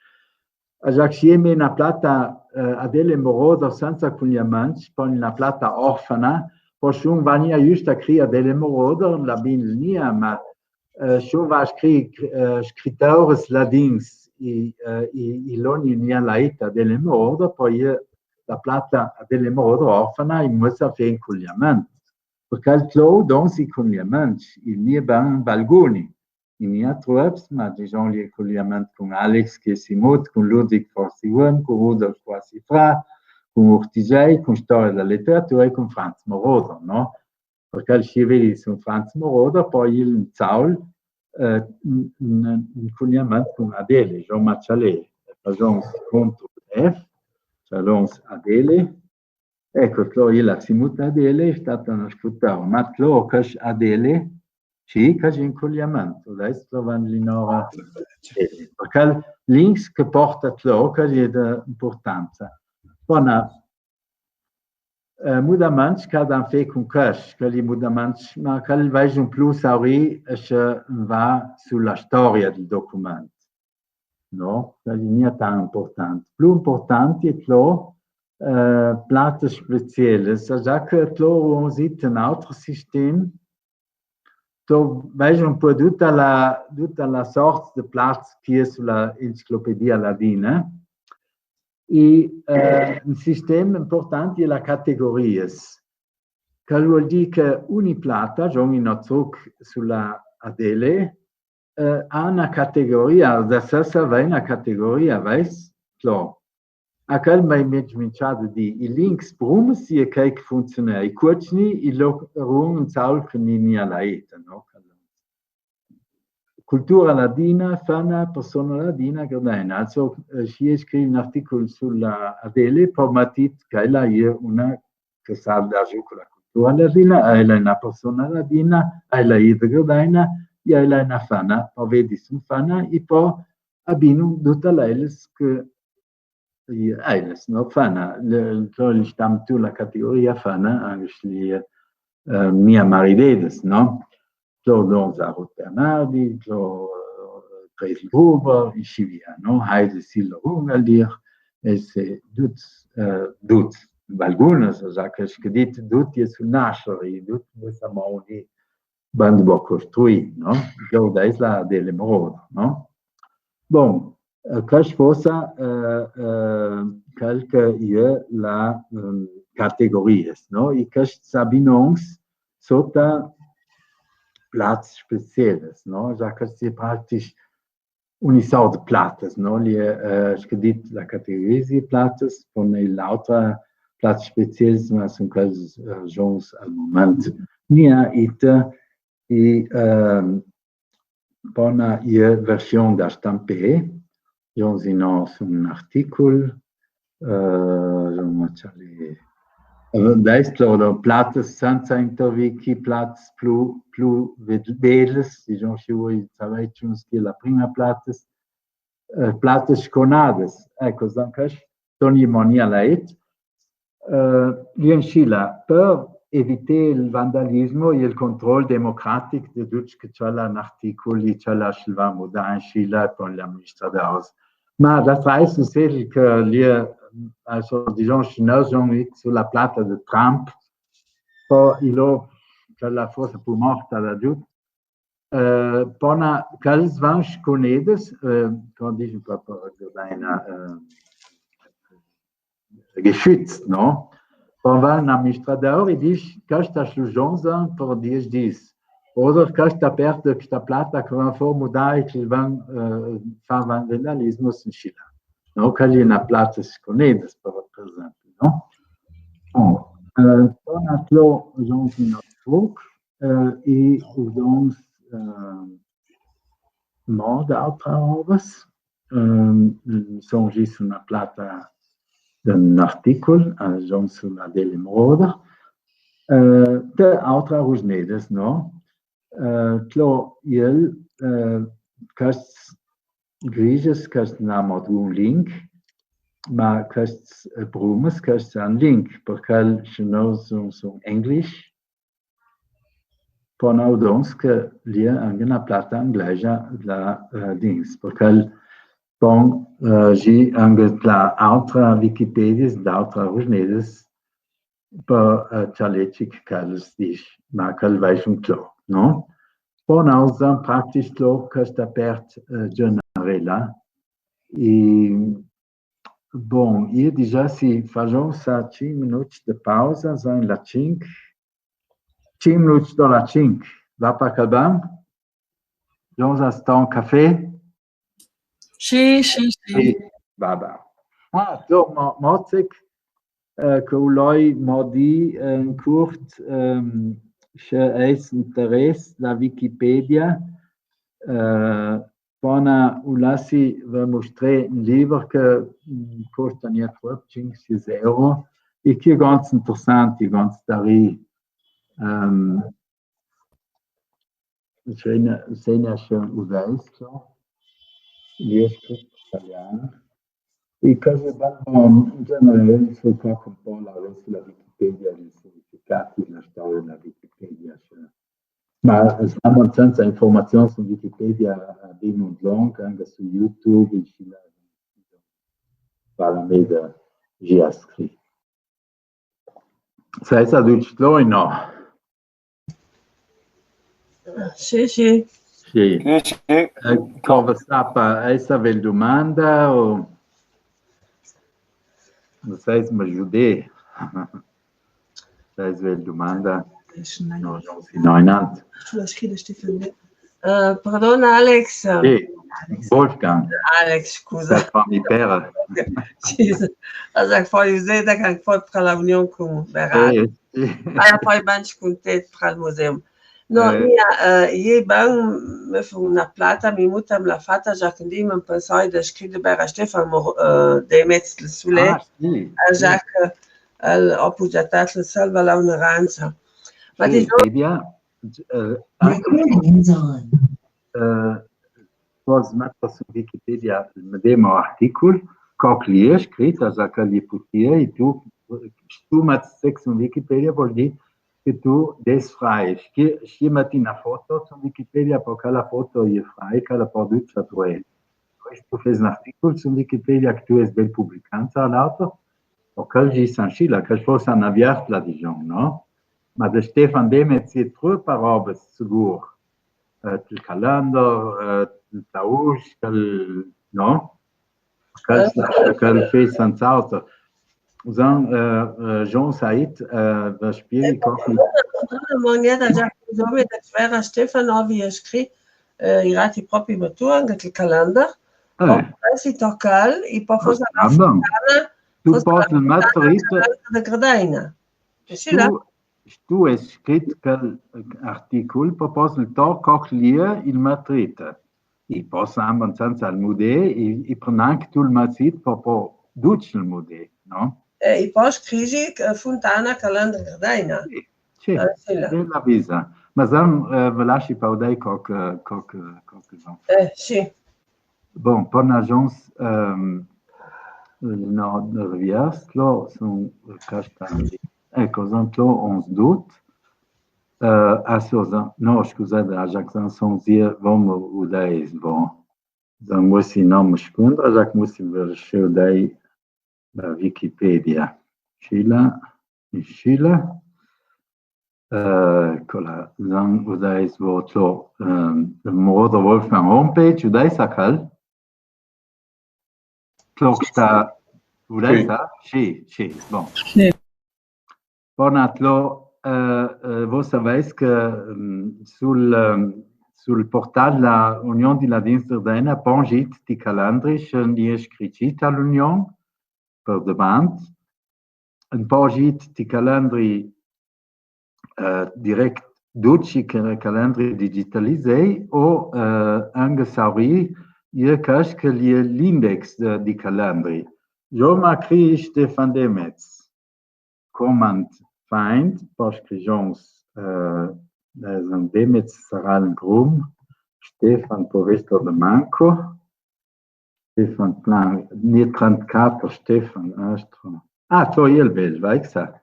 A già che si eme una plata, eh, a dele moroder senza cugliamanci, pon una plata orfana, po sun vania giusta cria dele moroder, la bin nia, ma eh, se un va a scri-, eh, scriteurs ladins, i, eh, i, i loni nia la ita dele moroder, po i, la plata dele moroder orfana, i musa fe un cugliament. Perché el tlo don si cugliament, i nia ban balguni, i nia trups, ma diciamo i cugliament cun Alex che si mut, cun Ludwig Forsiuem, cun Rudolf Quasifra, cun Urtigei, cun Storia della Letteratura e cun Franz Moroder, no? Perché el scrive su Franz Moroder, po i in zaul, eh, un, un, un cugliament cun Adele, Jean Macialé, fasons control F, fasons Adele, eco, tlo i la si mut Adele, è stata una scuttava, ma tlo che Adele, sì, che un cugliament, adesso van linora Adele, perché links che porta tlo, che è d'importanza. Bona, eh, mudaments che dan fe cun quest, che li mudaments, ma che li vaisun plui sauri e se va su la storia del document. No? Che li nia tan important. Plui important è tlo, eh, platas specialas, sa già che tlo un sit un altro sistem, to vaisun po tutta la, tutta la sorta de plats che è su la enciclopedia ladina. E, eh, un sistem important è la categorias. Che vuol dì che ogni plata, gion in ozuc su la Adele, eh, ha una categoria, da se sa va una categoria, vaisun? Tlo. A, chel m'hai minchà de dì, i links brumes, i è chei che funziona, i cuocni, i lo run un zaul che ni, ni a la eta, no? Cultura ladina, fana, persona ladina, gardena. Also, eh, schi i scriv un articul su la Adele, po m'ha dit che ela e je una che sa da giù cu la cultura ladina, ela e je una persona ladina, ela e je de Gardena, e ela e je una fana, po vedi sun fana, e po abinu dutas elas che i, elas, no, fana, le, to, i stam tu la categoria fana, anche se, eh, mia maridedes, no? Tlo, don Zarot Bernardi, tlo, eh, Tresel Gruber, e schi via, no? Heise Silo Ungalir, e se duts, eh, duts, valgunas, za che schi dit duts e su nasser, e duts, e sa mori, band bo costruì, no? Tlo, da es la Adele Moroder, no? Bon, eh, chest fossa, eh, eh, chel che e je la, ehm, categorias, no? E chescj binons sota plats specieles, no? Za chest e je practisch une sort de platas, no? Li, eh, schi dit la categoria platas, po n'è l'autra plats speciels, ma sun chels, eh, gions al moment. Ni a ita, e, ehm, po na e je version da stampé, gions inò sun un articul, eh, gions ma ciale, eh, da es tlo, tlo platas senza interwiki, platas plu, plu ve-, veles, digion, schi vun savei, schi la prima platas, eh, platas sconadas, eco, anca Toni Monia la et, eh, vien schi la, per eviter il vandalismo e il control democratic de ducj che ciò la un articul, e ciò la schi va mudà in schi la con l'amministradors. Ma da trais un sel che li, also, digion, schi no son su la plata de Trump, po i lo, ciò la fossa pu morta da giù, eh, po na, chels van sconedes, eh, co digion, po, po, po, eh, geschützt, no? Po va un amministrador e dis, chesta schi gions, po diesch dis. Oder chesta perde chesta plata che van for mudà e che van, eh, fa vandalismo in schi la. No, chel e je na plata sconedes, per, per esempi, no? Bon, eh, po na tlo, gions in Augsburg, eh, e uso, eh, mo d'autras robas, ehm, son schi su na plata d'un articul, eh, gions su la Adele Moroder, eh, de autras rusnedas, no? Eh, tlo, el, eh, chescj grigias, chescj n'ha mo un link, ma chescj, eh, brumes, chescj han link, perchè schi no son, son Englisch, po no dons che li e je anca na plata anglegia da, eh, dins, perchè pon, eh, sgi anca da autras Wikipedias, da autras rusnedas, po, eh, ciò che chel dis, ma chel vaisun tlo, no? Po no, son practisch tlo chesta part, eh, generela. E Bon, e digion si fasson sa cinc minuts de pausa, son la cinc. Cinc minuts dopo la cinc. Va par chel bun? Gions a sta un cafè? Sì, sì, sì. Sì, va ben. Ah, do, mo, Mozek, eh, che vuloi mo dì, eh, in curt, ehm, se eis interess la Wikipedia, eh, Pona, u lassi ve mustrè un liber che, mm, costa gnente tropp, cinc, sies euro, e che e je ganz interessant, e ganz da ri-, ehm, se ne, se ne esce un testo, e je scrit in talian, e che e je bel, in general, se tocca un po' la, la Wikipedia, i significati, la storia dela Wikipedia, cioè, Ma stando senza informazion su Wikipedia, eh, bin un long, anca su YouTube, in schi la, vala meda, gi a scri. Saisa ducj tlo, no? Sì, sì. Sì. Sì, sì. Eh, come sta, pa, esa ve dumanda o? No sai se me giude. Dai, svelto, domanda. No, no, sì, no, in alto. Sulla scheda, Stefano. Eh, pardona, Alex. Sì. Wolfgang. Alex, scusa. Scusa, mi pere. Sì, sì. Alora, fo, io sè che anca fo pra la union cun Berat. Eh, sì. Alora, fo ben cuntent pra el museu. No, eh, mia, eh, ier ben, me fu una plata, mi muta me l'ha fata, za che mi pensai de scrivere a Stefan Mor-, eh, Demez, el Sule, ah, sì, a, sì. Za che el, o pudia tat el salva la onoranza. Ma sì, digo, eh, eh, Pots mèt su Wikipedia el medemo articul, co che l'è scrit, za che l'è putie, e tu, se tu mèts text su Wikipedia, vol dì che tu des frai. Schi, schi mèti na foto su Wikipedia, po che la foto l'è frai, che la pò ducj a truvé. Questo fes un articul su Wikipedia che tu es ben publicà, l'altro, o che l'è San Scila, che forse na viertla, digion, no? Ma de Stefan Demez l'è truppe robes, sigur. Eh, el calendar, eh, el tausch, el, no? Che, che fes senz'altro. Usan, eh, eh, Jean Said, eh, ve spieghi co che... Una maniera za che insoma de vere Stefan, o v'è scrit, eh, i rati propri, ma tu anca el calendar. Eh. O presi tocal, e po forse... Ah, ben. Tu pos el mèt drit. De Gradaina. Sì, là. Tu, tu es scrit chel articul, po pos el tor co che l'è el mèt drit. E po anca senza el mudé, e, e pran anca tu el mèt drit, po, po ducj el mudé, no? Eh, e po scrivi, eh, Funtana Calendar Gradaina. Sì, sì, eh, sì, là. L'è la visa. Ma zan, eh, ve lassi po dai co che, co che, co che zan. Eh, sì. Bon, po na zons, ehm, no, no riviers, tlo, son, eh, castagni. Eco, zan tlo, ons dut. Eh, a so, zan, no, scusate, a Jacques, zan son zie, vom, udais, bon. Zan musi nom scundra, a Jacques musi ver seu dai la Wikipedia. Scila, scila. Eh, eco là, zan udais vo tlo, ehm, morodo Wolfgang homepage, udais a cal? Tlo che sta, udais a? Sì, sì, bon. Sì. Bon, tlo, eh, eh, vo savais che, mm, sul, ehm, sul portal la Union di Ladins Dardena, pon git ti calendri, sche n'è scrit git a l'Union, per davant. Un po git ti calendri, eh, direct, ducj i ca-, calendri digitalisei, o, eh, anca sauri, e casca l'è l'index de, di calendri. Jo ma scrii Stefan Demez. Comand find, po scrijons, eh, Stefan Demez, sarà el grum, Stefan po vester de manco, Stefan Plan, ni trentaquater, Stefan, astro. Ah, tlo iel bel, vaiksa.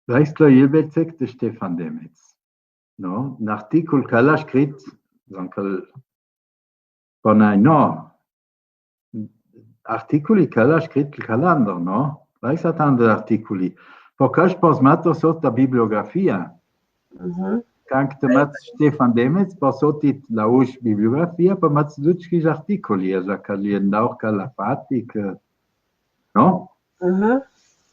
Vaiksa tlo iel bel text de Stefan Demez. No? Un articul che l'ha scrit, donc, el, bon, ai, no. Articuli che l'ha scrit el calendar, no? Vaiksa tant d'articuli. Po che pos metter sot la bibliografia. Mhm. Quand te mets Stefan Demez, po sot la usch bibliografia, po mets ducj chei articuli, e za che l'è un laur che l'ha fat, che, no? Mhm.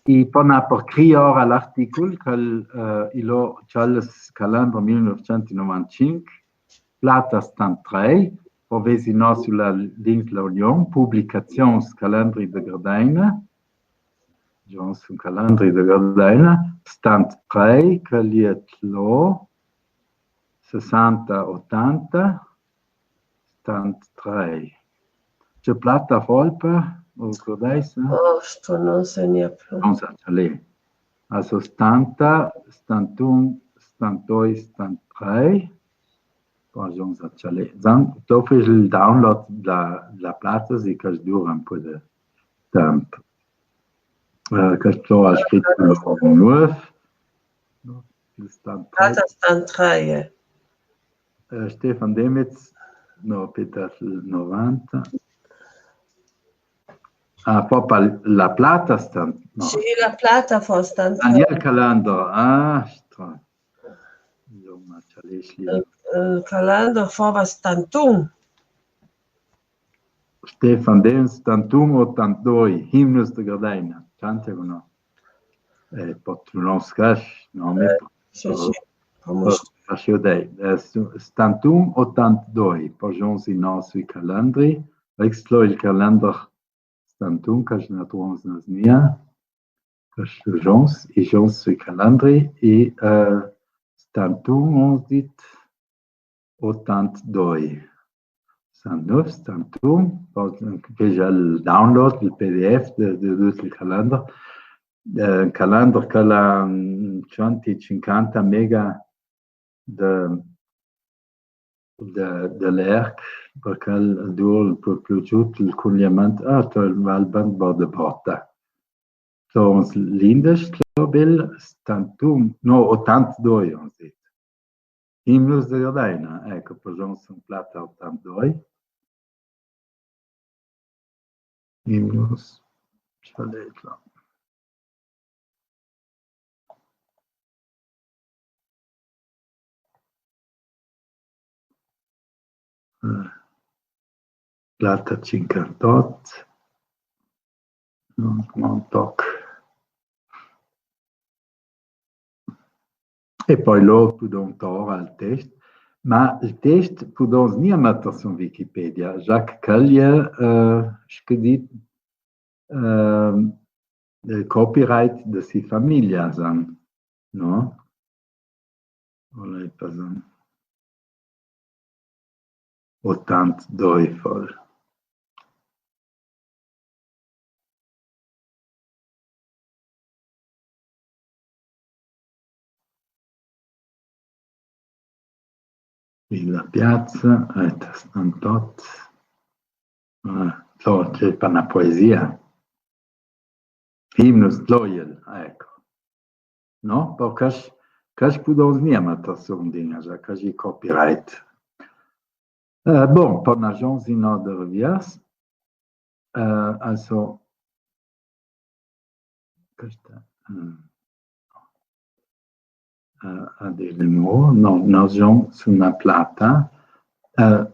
E po na per scriver l'articul, che, eh, i lo, chel calendar mil nûfcent novantecinc, plata stanttrei, po vezi no su la, dins la Union, publicazions calendri de Gradaina, Johnson calendri de Gradaina, stanttrei, che l'è tlo, sessanta, otanta, stanttrei. Ce plata folpa, o cordais, eh? Oh, sto no se ne plu. No sa, ce l'è. A so stanta, stantun, stantdoi, stanttrei. Bon, Johnson, ce l'è. Zan, tu fis el download dla, dla plata, si che dura un po' de temp. Eh, che sto ha scrit un nuov. Stanttrei. Plata stanttrei. Eh, Stefan Demez, no, Peter, novanta. Ah, po pa la plata stan-, no. Sì, la plata fo stanttrei. Daniel Calando, ah, stra-, io, ma ce l'è, eh, eh, Calando fo stantun. Stefan Demez, stantun, otantdoi, Himnus de Gradaina, cante o no? Eh, po tu no scas, no, mi... Eh, sì, sì. Lascio dei, eh, s-, stantun otantdoi, par jon si no sui calendri, veiks tro il calender stantun, ca sna trons nasnia, ca sui jons, i jons sui calendri, i, eh, stantun, ons dit, otantdoi. Stantnöf, stantun, par, veja il download, il P D F de, de, de dut il calender. Eh, calender ca l'ha, mm, centicincanta mega de, de, de lerg, parcè che el dura un po' plu giù il culiament, ah, tro il Val Band Borda Botta. Tro uns lindesch, tro bel, stantun, no, otantdoi, ons dit. Imnus de Gardena, eco, par jon sun plata otantdoi. Imnus, ce l'è là? Eh, plata cinquantotto. No, no toc. E po lor pudon tor al test, ma il test pudon gnà metter su Wikipedia, za che chel l'è, eh, scritt, eh, eh, copyright de si famiglia, san, no? Olè, pasan. Otantdoi fol. In la piazza, eh, stantotto. Ah, so, ce par na poesia. Imnus, tro el, eco. No? Parcè che, che pudon gnà metter su un din, za che i copyright. Eh, bon, par na jon si no de Rivière, eh, also, questa, eh, eh, a dire mo, no, na jon su na plata, eh,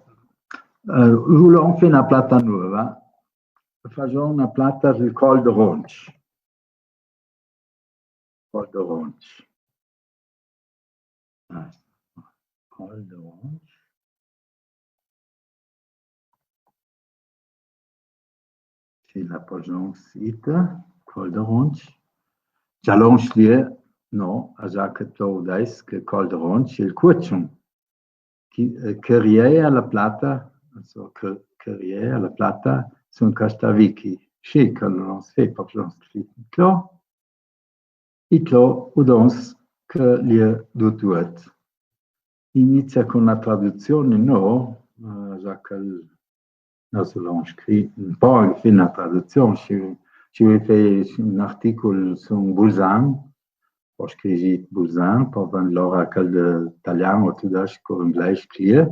eh, vurìo fà na plata nova, fason na plata sul Col de Ronch. Col de Ronch. Ah, Col de Ronch. Sì, la posion sita, Col de Ronch. Già lonsch l'è, no, a za che tro dais che Col de Ronch, il Cucion. Che, eh, che riea la plata, also che, che riea la plata, sun questa wiki. Sì, che no se fa, no se fa. Clo. I tro udons che l'è dutuet. Inizia cun la traduzion, no? Eh, za che el, no, se l'on scrit, un po' infin la traduzion, si, si vul fà un articul su un Bulzan, po scrigit Bulzan, po vegn lora quel de talian o tudesc o inglais cler,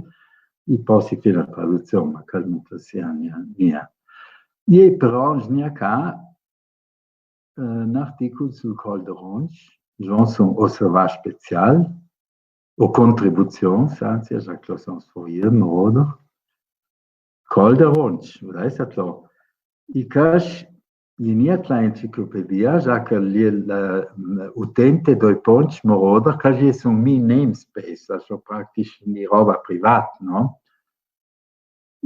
i po si fà la traduzion, ma quel no sia mia, mia. E però, gna ca, eh, un articul sul Col de Ronch, jon sun osservà special, o contribuzion, sa, sia già closons foier, moroder. Col de Ronch, vudais atlo. I cash, i niat la enciclopedia, za che l'è la, mm, utente doi ponch moroder, cash è sun mi namespace, also practic mi roba privat, no?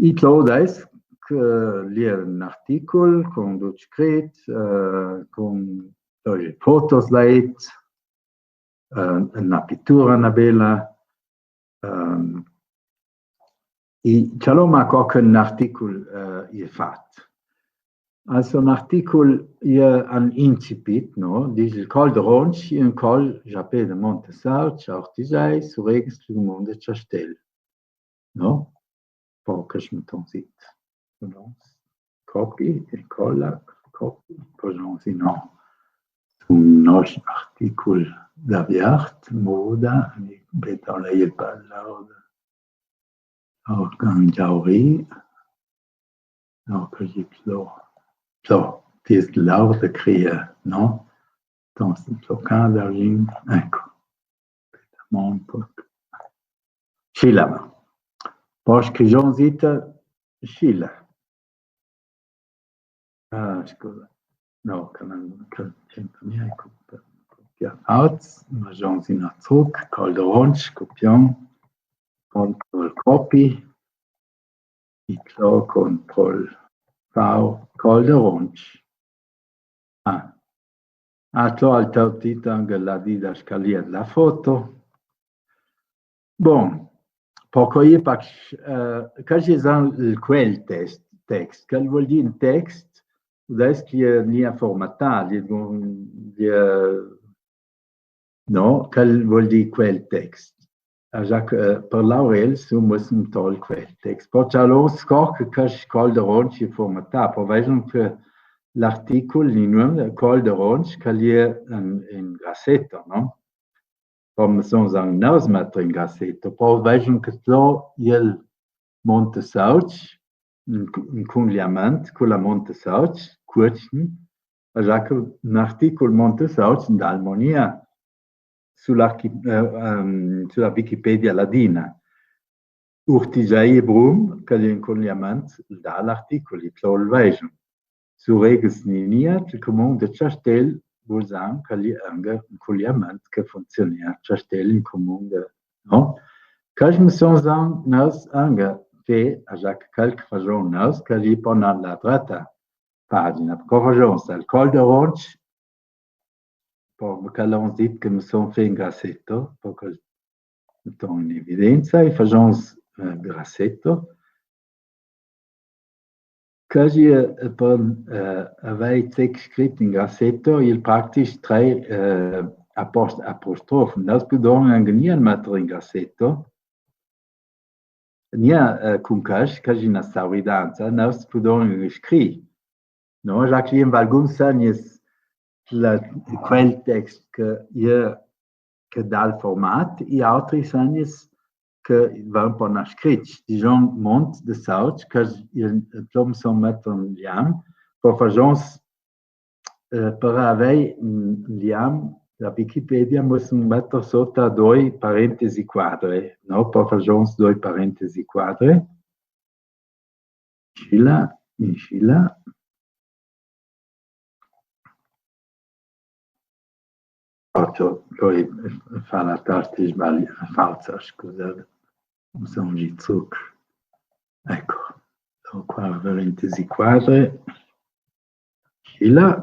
I tro dais che l'è un articul cun dut scrit, eh, cun doi fotos lait, eh, na pitura, na bela, ehm, i cialoma co che un articul, eh, l'è fat. Also un articul l'è un incipit, no? Dis il Col de Ronch, un col, za pe de Monte Sarch, Ortisei, Sureghs, Pligmont e Ciastel. No? Po che smeton zit. No? Copi e cola, copi, po no, si no. Un nos articul da viart, moda, mi beton lei il parlauda. Organ Giauri. No, che i plo. Plo, ti es l'or de cria, no? Entonces, plo ca d'argint, eco. Mon po. Scila. Po scrigjon zita, scila. Ah, scusa. No, che no, che centra mia, eco. Copia. Alz, ma jon si no zuc, Col d'Arontsch, copion, control copy, i clo control V, Col d'Arontsch. Ah. Ah, clo al tò titolo anca la dita scalia dla foto. Bon, po co i pac, eh, ca i è zà el quel test, text, ca al vol dì un text, udè, che i è gnà formatà, i è, i è, no, ca al vol dì quel text. Alora, eh, par Laurel, su, muostrem tò quel text. Po ciò, alora, scorc ca Col d'Arontsch i è formatà, po vejon ca l'articul, in nuom, Col d'Arontsch, ca al è in, in grassetto, no? Po me son zà nò smetter in grassetto, po vejon ca tò i è el Monte Sauc, in, in cunliament cu la Monte Sauc, cuoc, alora ca un articul Monte Sauc, in Dalmonia, su l'archi-, eh, ehm, su la Wikipedia ladina. Urtigei e Brum, ca i è in cunliament, dà l'articul, i clo el vejon. Sureghes Ninia, che cumun de Ciastel, Bulzan, ca i è anca in cunliament, ca funziona, Ciastel in cumun de, no? Ca me son zà nò anca, che, alora ca calc fajon nò, ca i è po na la dreta pagina, co fajon, al Col d'Arontsch, po, ca l'on dit ca me son fè in grassetto, po ca el meton in evidenza, i fajon, eh, grassetto. Ca i è, eh, par, eh, avei text scrit in grassetto, i è practic trei, eh, apost-, apostrof. Nò, se pudon anca gnà metter in grassetto, gnà, eh, cun casc, ca i è na sauridanza, nò, se pudon scrii. No, alora ca i è valguns segns, la, quel text ca i è, ca dà el format, i altris segns ca i è un po' na scricc, dijon Mont de Sauc, ca i è, i è, insoma, metter in liam, po fajon, eh, par avei in liam, la Wikipedia, muostrem metter sota doi parentesi quadre, no? Po fajon doi parentesi quadre. Inscì là, inscì là. Fazo, po fa la tasti sbaglia-, falsa, scusate. Me son zì zuc. Eco, qua parentesi quadre. Inscì là,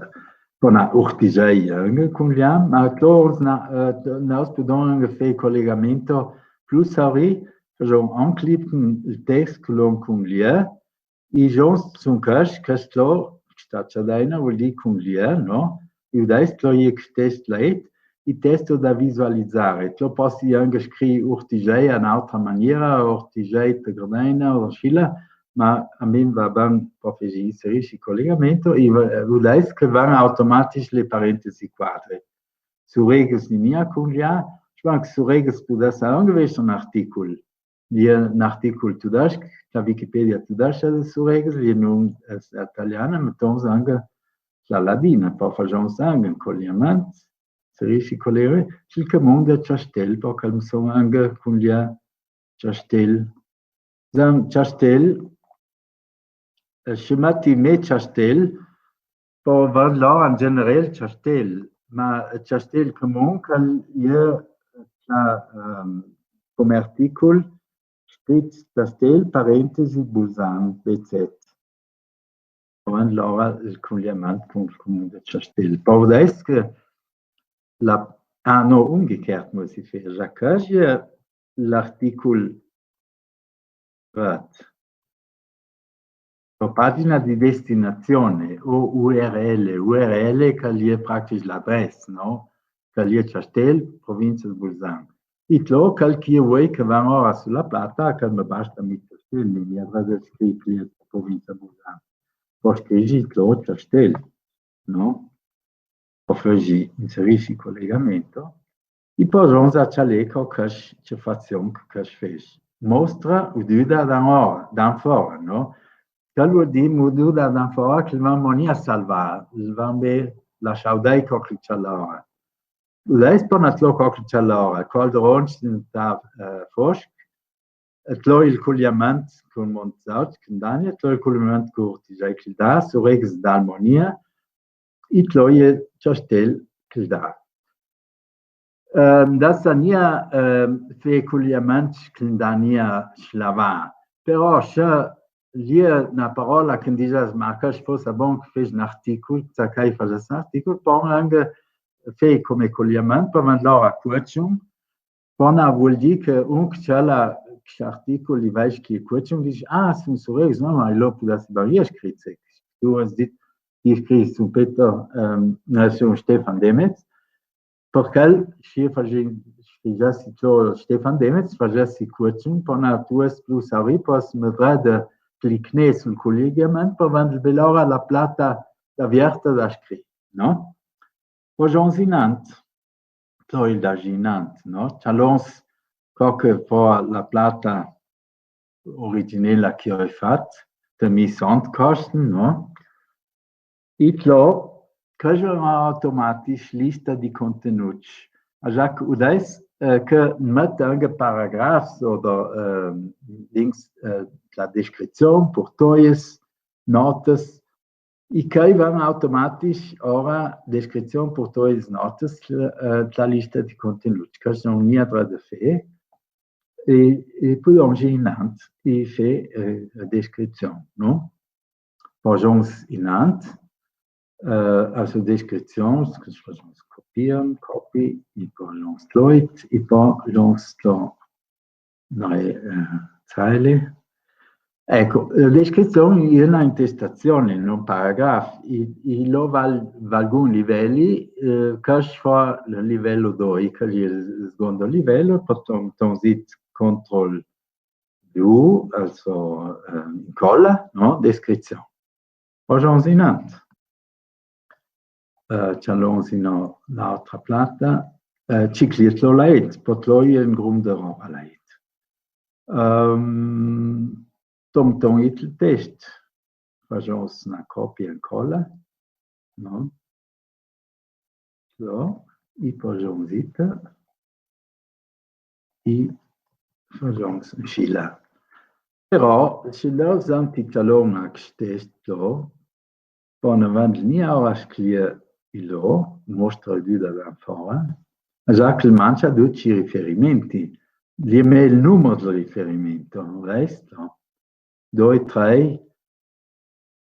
po na urtigei, eh, cun liam, ma clor, na, eh, nò, se pudon anca fè colegamento, plus sauri, fajon anclipten el text, clon cun liam, i jon sun casc, casc clor, sta ciadeina, vol dì cun liam, no? I udais clor i è text leit, i testo da visualizare. Clor possi anca scrii urtigei in altra maniera, urtigei te grdeina, o inscì là, ma a mi va ben, po feci inserisci colegamento, i va-, udais ca van automatisch le parentesi quadre. Sureghes Ninia cun liam, spanc Sureghes pudesse anca vess un articul. I è un articul tudesc, la Wikipedia tudesca de Sureghes, i è un, eh, italiana, metons anca la ladina, po fajon anca un colegamento, se riesci colere, sul camun de Ciastel, po che me son anca cun liam Ciastel. Zan Ciastel, eh, se meti me Ciastel, po van lor in generel Ciastel, ma Ciastel camun ca i è, eh, ehm, come articul, scrit Ciastel, parentesi, Bulzan, B Z. Van lor el colegamento cun, cun el camun de Ciastel. Po udais ca la, ah, no, umgekehrt muss i fà, za ca i è l'articul, vat. La pagina di destinazione, o U R L, U R L ca i è practic l'adress, no? Ca i è Ciastel, provincia de Bulzan. I clor, calchi vuoi ca van ora su la plata, ca me basta mi Ciastel, mi adress scritt ca i è provincia de Bulzan. Po scrivi clor Ciastel, no? Po feci, inserisci colegamento, i po jon za cialà co casc, ce fazion ca casc feci. Mostra ududa da fora, da fora, no? Ca al vol dì ududa da fora ca el van moni a salvà, el van be lascià dai co che cialà. Udais po na clor co che cialà, Col d'Arontsch in ta, eh, fosc, e clor el colegamento cun Mont Sauc, cun Dania, e clor el colegamento cun Urtigei Clda, Sureghes Dalmonia, e clor i è Ciastel Clda. Ehm, da sa nia, ehm, fe culiaments che 'nd à nia slavà. Però sche l'è na parola che 'n digias, ma che fos bon che fes n'articul, sa che i fagias n'articul, pon anche fe come culiament, par vand lora cucium, pon vul dì che un che ciala ch'articul i vaisch che cucium, dice, ah, sun sureus, no, ma i lo pudassi ben io scrit, se tu as dit, i scrit sun Peter, ehm, no, sun Stefan Demetz, Parché sche fagiassi ciò Stefan Demetz, fagiassi cucium, pò na tu es plus a ripos, me drede clicne sul culiament, pò vand belora la plata da vierta da scri, no? Pò gions inant, pò il da inant, no? Cialons co che pò la plata originela che ho fat, de mi Sandkasten, no? Itlo, che je automatisch lista di contenuts. Agià che udais, eh, che mette anche paragrafs oder, ehm, links, eh, la descrizion, purtoies, notes, i che van automatisch ora descrizion, purtoies, notes, eh, la lista di contenuts. Che son nia dra de fe. E, e pudons inant e fe, eh, la descrizion, no? Pò gions inant, eh, also descrizion, che fagions copieren, copy, e pò gions lo, e pò gions lo, no, eh, Zeile. Eco, la descrizion è na intestazion, no, un paragraf, e, e lo val, valgun livelli, eh, che fo il livello doi, che è il secondo livello, pò ton, ton zit control V, also, eh, incolla, no? Descrizion. Pò gions inant. Eh, cialons inò l'altra plata. Eh, ciclietlo lait, pò tlo i en grum de roba lait. Ehm, ton, ton it il test. Fagions na copia e incolla, no? Zo, i pò gions ita. I fagions inscì là. Però, sche lor zan ti cialon a chest test lo, pò na vand nia ora scrie ilo, mostra du da dan fora, agià che el mancia ducj i riferimenti. L'è me il numer del riferimento, no? Vest, no? Doi, trei,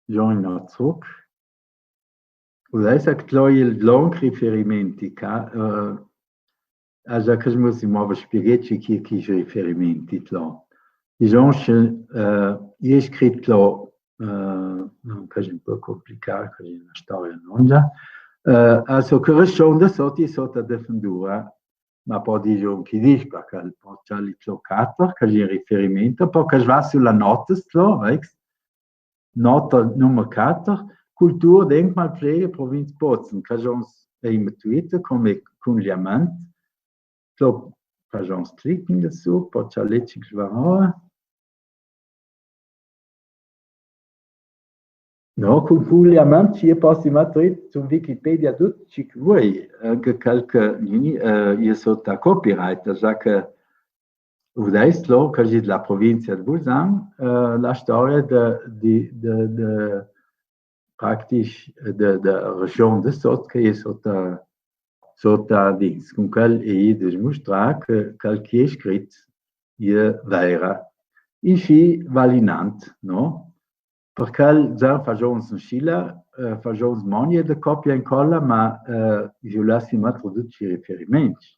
giorni no zurück. Udais a tlo i lonc riferimenti ca, eh, agià che mi muss mo spieghe ce ch'è chei riferimenti tlo. Disons che, eh, i è scrit tlo, eh, no, che è un pò complicà, che è na storia longia. Eh, also che restonde sot, i è sot a defendura, ma pò disons che dis, parché pò ciali tlo quater, che è in riferimento, pò che va su la nota tlo, vest? Nota numer quater, Kulturdenkmalpflege Provinz Bozen, che gions ei metuite come cunliament, tlo, che gions clicken su, pò ciali ce che va ora. No, cun cunliament, sche i è possi metri su Wikipedia dut ce che vöi, anche quel che, eh, i è sot a copyright, agià che udais tlo, che è de la provincia de Bolzan, eh, la storia de, de, de, de, practic de, de region de sot, che i è sot a, sot a dings. Cun quel i è de mustrà che quel che i è scrit i è vera. Inscì val inant, no? Parché zan fagions inscì là, eh, fagions mo nia de copia e incolla, ma, eh, i lassi metri ducj i riferiments.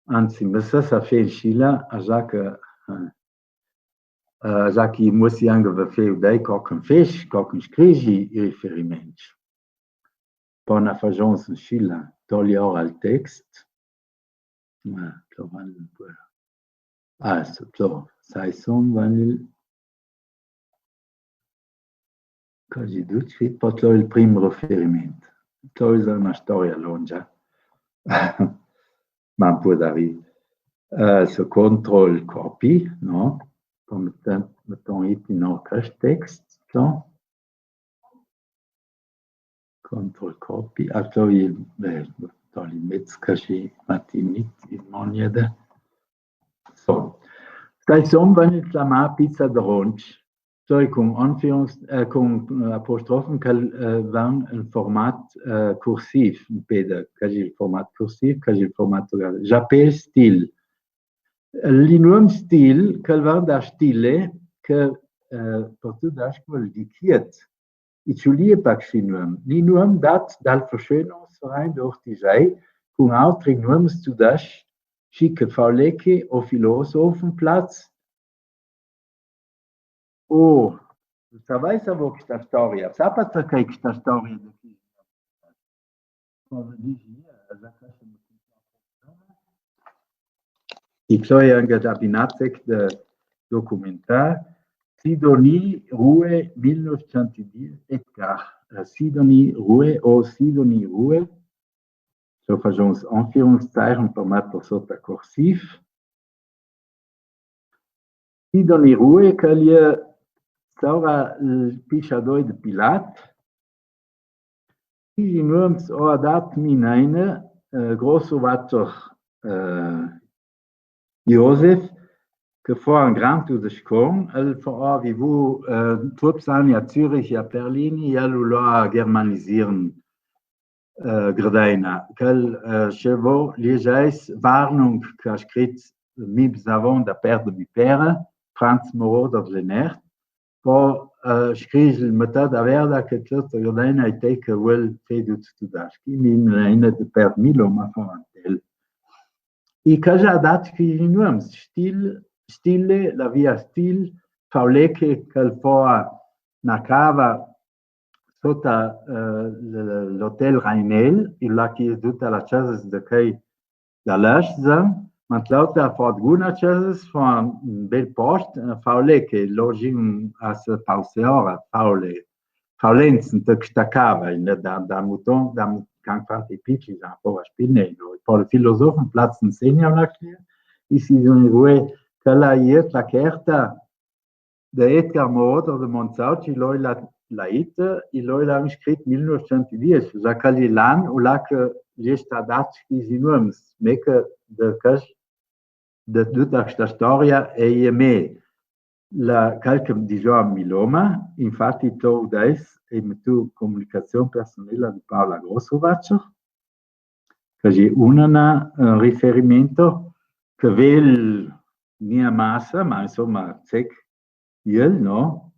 Anzi, me sa sa fe inscì là, agià che, eh, eh, agià che i muss anche ve fe udai co che fes, co che scrivi i riferiments. Pò na fagions inscì là, toli ora il text. Eh, tlo vand un pò. Ah, so, tlo, sai son, vand il Quasi ducj, sì, pò tlo il prim riferiment. Tlo i è na storia longia. Ma pò da ri-, eh, so control copy, no? Pò meton, meton iti no quest text, no? Control copy, a tlo i, beh, tlo i mez quasi matinit in moniede. So. Sai son vegni clamà pizza de ronc. Soi cun Anführungs-, eh, cun, eh, apostrofen, che, eh, van in format, eh, cursiv, in peda, quasi il format cursiv, quasi il format, j'appelle Stil. Li nuom Stil, che van da Stille, che, eh, par tudasch quel di quiet. I ci völ dì pa chi nuom. Ni nuom dat dal Verschönerungsverein d'Ortisei, cun autri nuoms tudaschs, schi che Fauleke o Filosofenplatz, Oh, savais avo chesta storia? Sapais che chesta storia de chi? I soi anca da Binazek de documentar. Sidonie Rue, mil növ cent dies, Edgar. Eh, Sidonie Rue o Sidonie Rue. So fasons Anführungszeichen par metter sota cursiv. Sidonie Rue, che l'è saura il pisciador de Pilat. I nuoms o à dat mi naina, eh, Grossovatscher, eh, Josef, che fo un grand tudescon, el fo, o, vivù, eh, trops agns a Zürich e a Berlin, e el vulò germanisieren, eh, Gredaina. Chel, eh, schi vo liegeis Warnung, che à scrit mi bsavon da pert de mi pere, Franz Moroder Lenert, po, eh, scris il metà da verda che tota Gredaina e tei che vuol fé dut tudaschi, mi naina de pert mi loma fo antel. I ca già dat chi nuoms, Stil, Stille, la via Stil, Fauleke, chel fo na cava sota, eh, l-, l'Hotel Rainel, i là chi è duta la cesa de chei da l'Asch, ma l'autra fo d'guna cesa, fo un bel post, eh, Fauleke, login a se pause ora, Faule, Faulenzen, te stacava, in da, da muton, da mu-, can fat i pici, da po a Spinello, e po il Filosofenplatz insegna una clia, i si son rue, che la iet la carta de Edgar Moroder de Montsauci, i loi la, la ita, i loi la han scrit mil növ cent dies, za quel l'an, u là che l'è sta dat chi nuoms, me che de cas de duta sta storia e i me la calche digiò mi loma, infati tu dais e metu comunicazion personela di Paola Grossovatscher, che è una, eh, riferimento che vel nia massa, ma insomma, zec, el, no?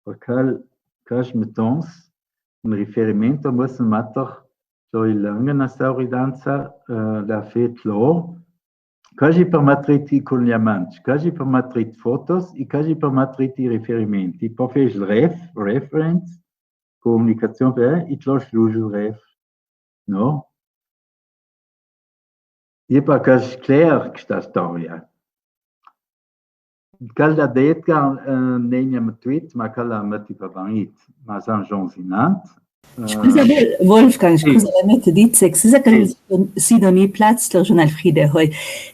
Perché cas metons un riferimento, mussen matter, so i langen a sauridanza, eh, da fet lo, quasi per matrit i coniaments, quasi per matrit fotos, e quasi per matrit i riferimenti. Po fes ref, reference, comunicazion per, i tlos luge ref, no? E per cas cler sta storia. Quel da Edgar, eh, n'è gnà metuit, ma quel l'è metì pa vanit, ma san gions inant. Scusa, Wol-, Wolfgang, scusa, la mette dice, scusa che Sidonieplatz, lo Journal Friede, hoi.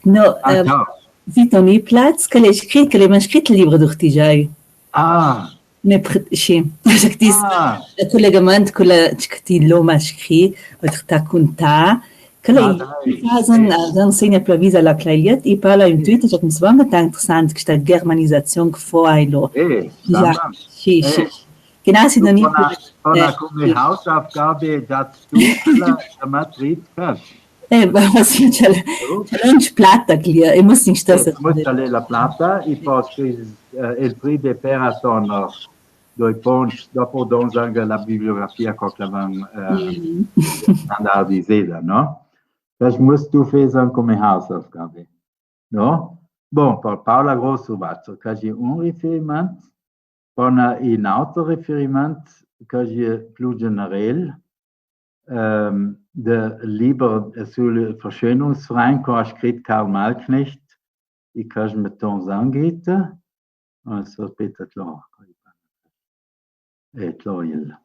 No, ah, eh, ciao. Sidonieplatz, che l'è scrit, che l'è manscrit il libro d'Urtigiai. Ah. Ne pr-, sì. Jacques dis, ah, il collegamento con la, che ti l'oma scrit, o te raconta, che lei, ah, dai, sì, insegna per la visa la Clailiet, e parla in Twitter, che mi sembra tanto interessante, questa germanisazione che fa, e lo. Eh, sì, sì. Che nasce da una, una come Hausaufgabe, da tu, la, la matrice, eh, ma sì, c'è la, c'è la plata che lì, e mo si sta, eh, mo c'è la plata, e po, eh, il Friede Peraton, doi ponts, dopo dons anca la bibliografia, co che van, eh, standardisada, no? Das musst du fesen come Hausaufgabe, no? Bon, par Paola Grossovatscher, quasi un riferiment, po un autro riferiment, quasi plu generel, ehm, de liber sul Verschönerungsverein, co ha scrit Karl Malknecht, i quasi metons anca ita, ah, so, speta, tlor, eh, tlor, eh,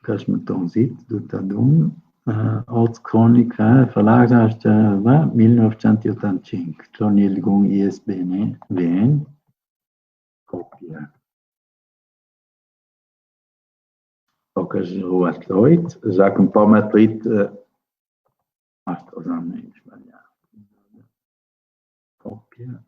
quasi metons ita, dut adun, eh, Ortschronik, eh, Verlag, eh, va, mil növ cent otantacinc, Toni Gun I S B N, V N, copia. Ok, je vois Lloyd, Jacques Pommetrit, eh, ah, cosa mi sbaglia. copia.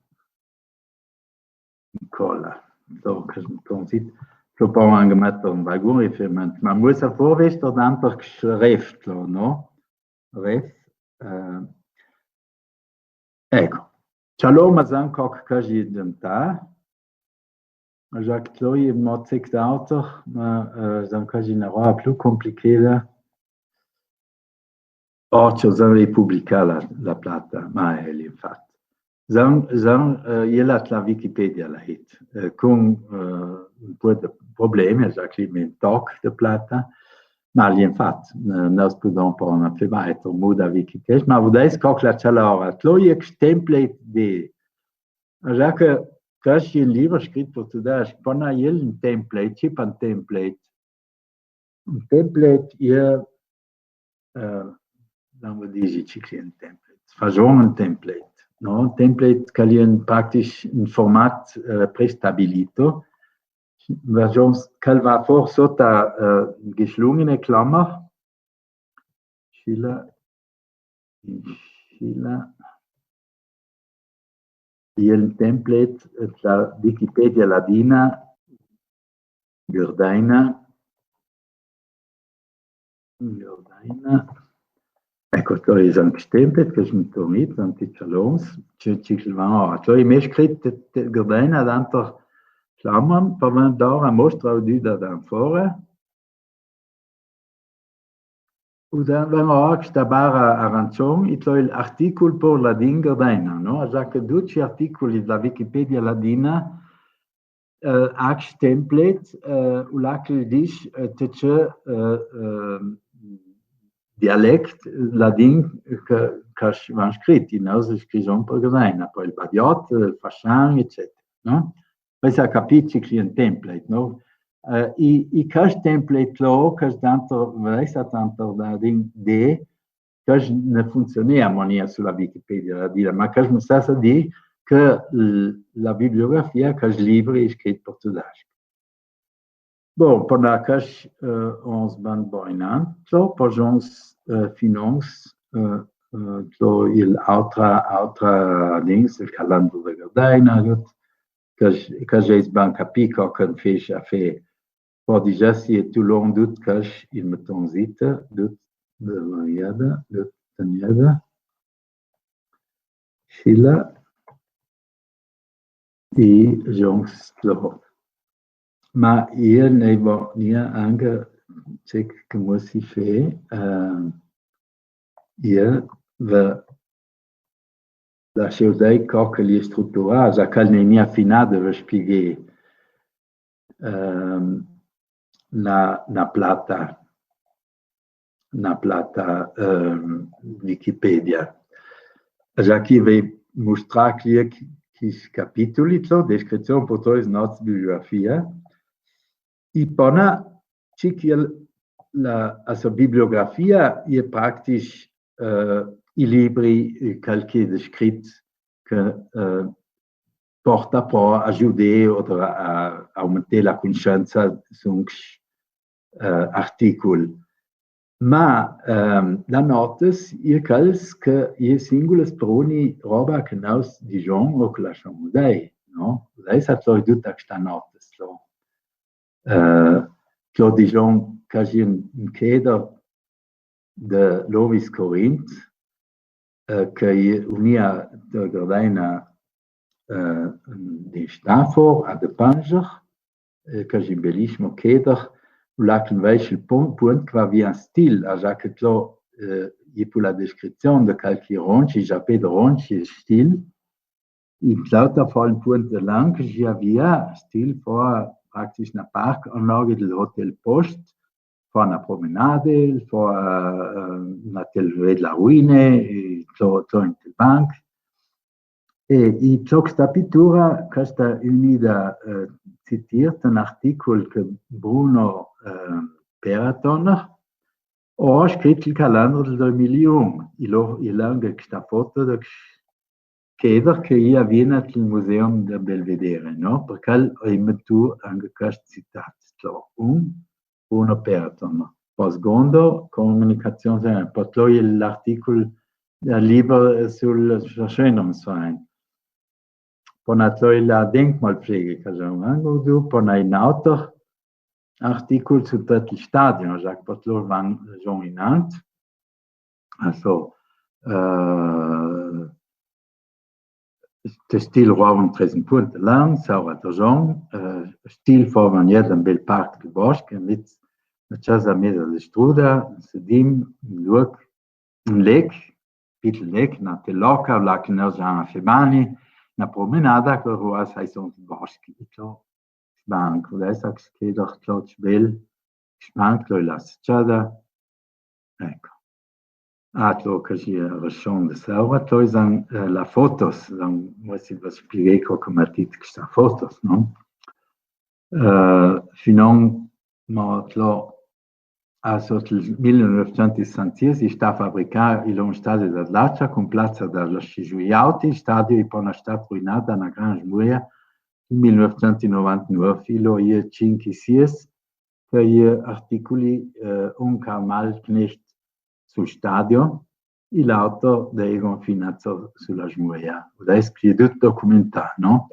Incolla. So, che se ton zit. So, po anche metter un vagon riferiment. Ma muossa vor vester danter che schreft, no? Ref, eh, Eco. Cjalò, ma zan co che quasi dentà. Già che tloie mo zec d'auter, ma, eh, zan quasi na roba plui complicheda. Oh, ciò, zan republicà la, la plata, ma el infat. Zan, zan, eh, iela la Wikipedia la hit. Eh, cun, eh, un po' de problemi, già che mi toc de plata, ma el infat, eh, no se pudon po na feba e to muda Wikipedia, ma vudeis co che la cjalò ora, tloie che template de Già che quasi un liber scrit par tudesc, po na iel un template, ce pe un template. Un template, iel, eh, come se disi, ce che e un template. Fason un template, no? Un template che l'è un, practic un format, eh, prestabilito. Fason che el va for sota, eh, geschlungene clamer, Scilla, scilla. Iel template, eh, la Wikipedia ladina, gurdaina, gurdaina. Eco, sto io un template che mi torni, tanti cjalons, ce, ce che va, sto io mi scrit, te, te, gurdaina, danter clamer, par vender a mostra o dì da, da fora. U da, vemo ora chesta bara aranzon, i tlo l'articul par ladin gurdaina, no? Già che ducj i articuli dla Wikipedia ladina, eh, ax template, eh, u là che el dis, eh, te ce, eh, eh, dialect ladin che, che van scrit, i no se scrison par gurdaina, po el badiot, eh, fascian, eccetera, no? Poi se capì ce che l'è un template, no? Eh, i, i quest template là, che sta tanto, vedei, sta tanto da din de, che ne funzionea a mania sulla Wikipedia, da dire, ma che ne sa sa di che l-, la bibliografia, che i libri i scrit par tudesc. Bon, par na cash, eh, ons ban boinan, tlo, par jons, eh, finons, eh, eh, tlo il autra, autra dings, il calandro de Gardaina, gut, cash, cash eis ban capì co che fece a fe, po digià si e tu lon dut cash il meton zita, dut de variada, dut taniada. Scilla i jons tlo. Ma io ne vo nia anca ce che mo si fe, eh, io ve lascio dai co che li struttura, za che ne nia finada ve spieghi, ehm, na, na plata, na plata, ehm, Wikipedia. Za chi ve mustrà chi, chi capituli, tlo, descrizion, po to is nots bibliografia, i pona, ci chi la, a so bibliografia, i è practic, eh, i libri, eh, calchi descrit che, eh, porta po a agiudè o a, a aumentà la cuniscenza su un, eh, articul. Ma, ehm, la notas, i è quels che i è singulas per ogni roba che nous digion o che lascion dai, no? Dai sa tlo dut a sta notas, tlo. Eh, tlo digion quasi un, un ceder de l'Ovis Corint, eh, che i unia de Gardaina, eh, di Stafor a de Panzer, eh, quasi un bellissimo ceder, là che invece il pon-, punt che va via in stil, a già che tlo, eh, i pu la descrizion de calchi ronci, già pe de ronci stil, in l'autra fo un punt de là che i avia stil fo practic na parc, a nord del Hotel Post, fo na promenade, fo, eh, eh, na tel ved la ruine, e tlo, tlo in tel banc. E i tlo sta pitura, questa unida, eh, citiert un articul che Bruno, eh, Peratoner, o scrit il calandro del doi mila e un, i lo, i l'anca sta foto de ceder che i avien al Museum del Belvedere, no? Perché i metu anca quest citat, tlo, un, un operator, no? Po sgondo, comunicazion, eh, po tlo l'articul, eh, liber sul, sul Schönungsverein. Pona tlo i la Denkmalpflege, che gh'è anca du, pona in auter articul su tut il stadion, Jacques Potlot van schon inant. Also, eh, de stil Rouen tresen Punt, Lan, Saura Tajon, eh, stil Forvanier, un bel parc del bosc, in miez, na casa miez a la struda, sedim, un luoc, un lec, pitel lec, na teloca, là che no gh'è anca febani, na promenada, che rua sai son boschi, e tlo, spanc, adès a che schieder tlo bel, spanc, tlo la s-ciada. Eco. Ah, tlo, che si, eh, rashon de saura, tlo i san, eh, la fotos, san, mo si va spieghe co che ma tit che sta fotos, no? Eh, finon, mo tlo, a sot il mil nûfcent sessanties, i sta fabricà i lon stadi da Lacia, cun plaza da la Scigiuiauti, stadio i pona stat ruinada na gran smuia, il mil nûfcent novantanûf, i lo i è cinc i sies, che i è articuli, eh, un Karl Malknecht sul stadio, i l'auter de Egon Finazer su la smuia. Adès che i è dut documentà, no?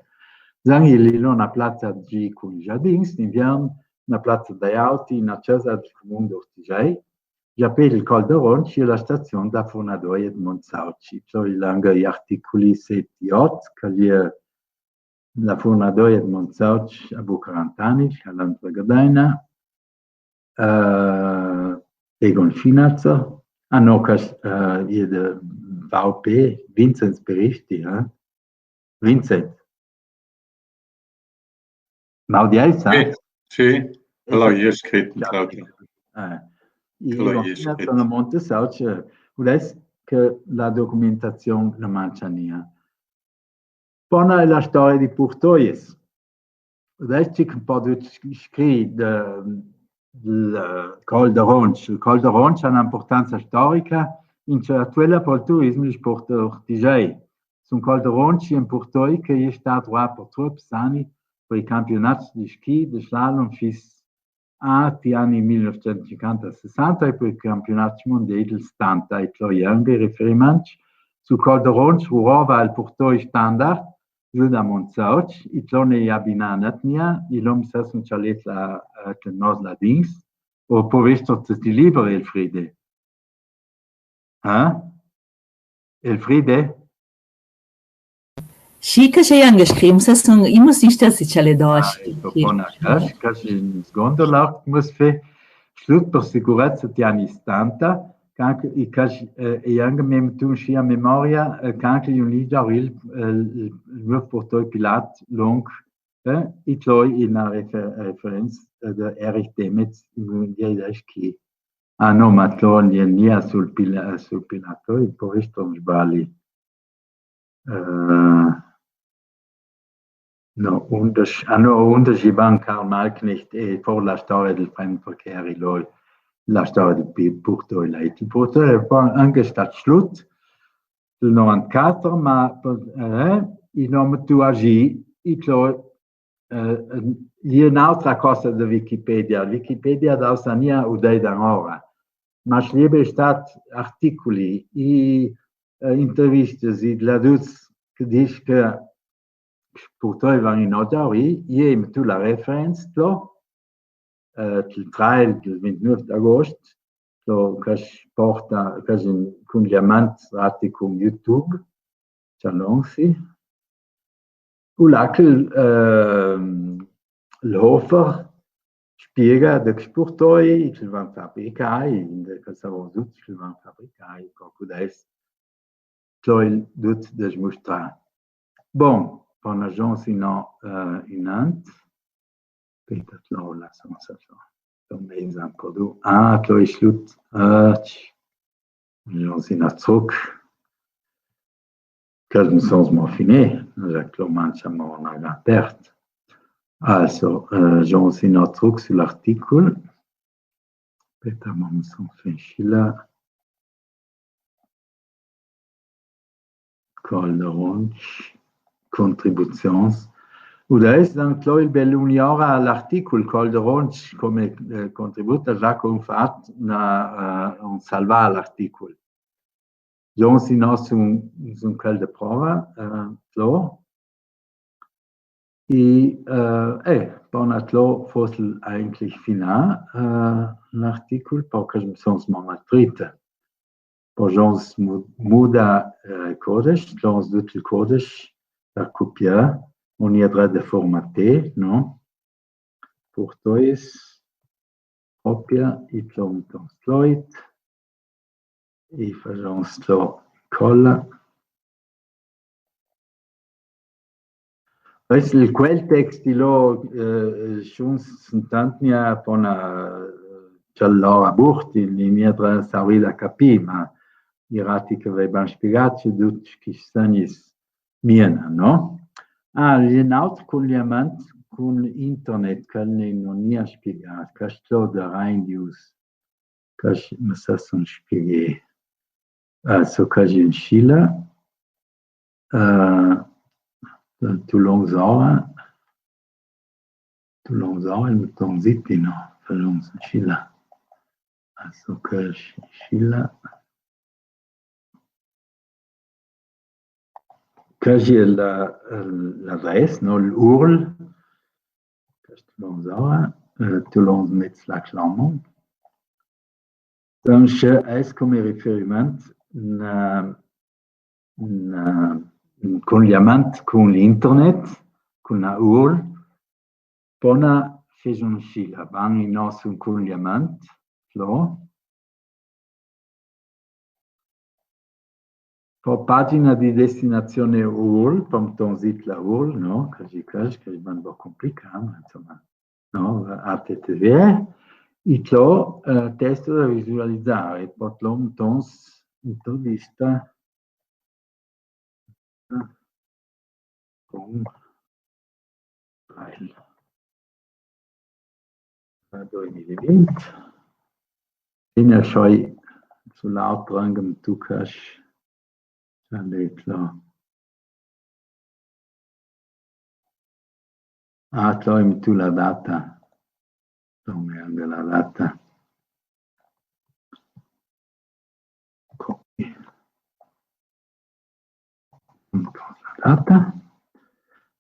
San i lo na plaza gi cun giardins, d'inviern, na plaza da auti, na casa del cumun d'Ortisei, già per il Col d'Oronci e la stazion da furnadoia de Montsauci. Poi i è anca i articuli set i ot, che i è la furnadoia de Montsauci a Bucarantani, a l'antra gadaina, eh, Egon Finazer, ah no, che, eh, i è de V P, Vinzenz Berichti, eh? Vinzenz. Maudiai, sa? Sì, sì. Alora, i è scrit, Claudio. Eh, i Egon Finazer, na Montsauci, eh, adès che la documentazion na mancia nia. Pona e la storia di Purtoies. Adès che un po' de scri de, del Col d'Oronci. Il Col d'Oronci ha un'importanza storica in ciò attuela per il turismo di sport ortisei. Sul Col d'Oronci in Purtoi che è stat qua per troppi anni per i campionati di schi, di slalom, fis a ti anni mil nûfcent sinquanta sessanta e po i campionati mondiali del settanta e tlo i è anca riferiments sul Col d'Oronci, rurova il Purtoi standard, giù da Montsauci, i tlo ne i abinà na tnia, i l'om sa sun cialet la, eh, che nos la dins, o po vesto te ti liberi, Elfriede. Eh? Elfriede? Sì, che se i è anca scrit, ma se son, i mo sin stati cialet do. Ah, eco, bona, che, che in secondo lord, mo se fe, slut per sicurezza ti anni settanta, che anca, i, che, eh, i è anca me, tu sci a memoria, eh, che anca i è un lì d'avril, eh, il, il mio Purtoi Pilat, long, eh, i tlo i na refer-, referenza, eh, de Erich Demetz, in un dì che Ah no, ma tlo i è nia sul pila-, sul pilato, e po vesto un sbali. Eh, no, undeci, ah no, undeci Ivan Karl Malknecht e po la storia del Fremdverkehr, i lo, la storia del Pi-, Purtoi, la, il Purtoi è po anca stat slut, del novantaquater, ma, eh, i nome tu agi, i tlo, eh, i è n'autra cosa de Wikipedia. Wikipedia da sa nia u dei d'anora. Ma sliebe stat articuli, i, eh, intervistes, i dladüts che dis che Purtoi van in otauri, i è tu la referenza, tlo, eh, il trail del vintinûf d'agost, so, che porta, che in cungiamant rati cun YouTube, cialonsi. U là che, ehm, l'Hofer spiega de che Purtoi, che van fabricai, de che savon tuts che van fabricai, co che adès tlo i è dut desmustrà. Bon, pò na jon si no, eh, inant. Speta, tlo la son sa tlo. Tlo mei san po du. Ah, tlo i è slut. Ah, tsch. Na jon si no zruk. Che mi son mo finì. Za tlo mancia mo na gran pert. Also, eh, jon si no zruk sul articul. Speta, ma mi son fin sci là. Col d'Oronci, contribuzions. U adès, donc, tlo i è bel uniora l'articul Col d'Oronci come, eh, contribut, za che un fat, na, eh, un salvà l'articul. Jon si no sun, sun quel de prova, eh, tlo. I, eh, eh, pò na tlo fos eigentlich finà, eh, l'articul, pò che son sma matrite. Pò jon s-, mu-, muda, eh, codice, tlo dut il codice, par cupià, on i adrà de formater, no? Purtois, copia, i tlo un ton sloit, i fajon tlo colla. Vest, il, quel text i lo, eh, sciuns, sentantnia pona, eh, ciò lo aburt, i, i mia tra savi da capì, ma i rati che ve ban spiegà, ci dut chi segnis miena, no? Ah, i è un autr culiament cun internet, che ne non i ha spiegà, che sto da Reindius. Ca s-, ma sa son spieghi. Ah, so ca in scila. Ah, tu lon zora. Tu lon zora, il muton ziti, no? Fa lon scila. Ah, so ca scila. Ca i è la, l'adress, no, l'url. Ca tu lon zora, eh, tu lon mets la clama. Dunque, es come riferiment na, na, un culiament cun l'internet, cun na url, pona fes un scila, ban in nos un culiament, tlo. Pò pagina di destinazione url, pò muton zit la url, no? Ca i, ca i, ca i è un po' complicà, ma insomma, no? H T T P. I tlo, eh, testo da visualizare, pò tlo muton s-, muton vista. Con file. Doi mila vint. Fina scioi su l'altro anche tu cash. Già detto. Ah, tlo i metu la data. Tlo i meti anca la data. Copy. La data.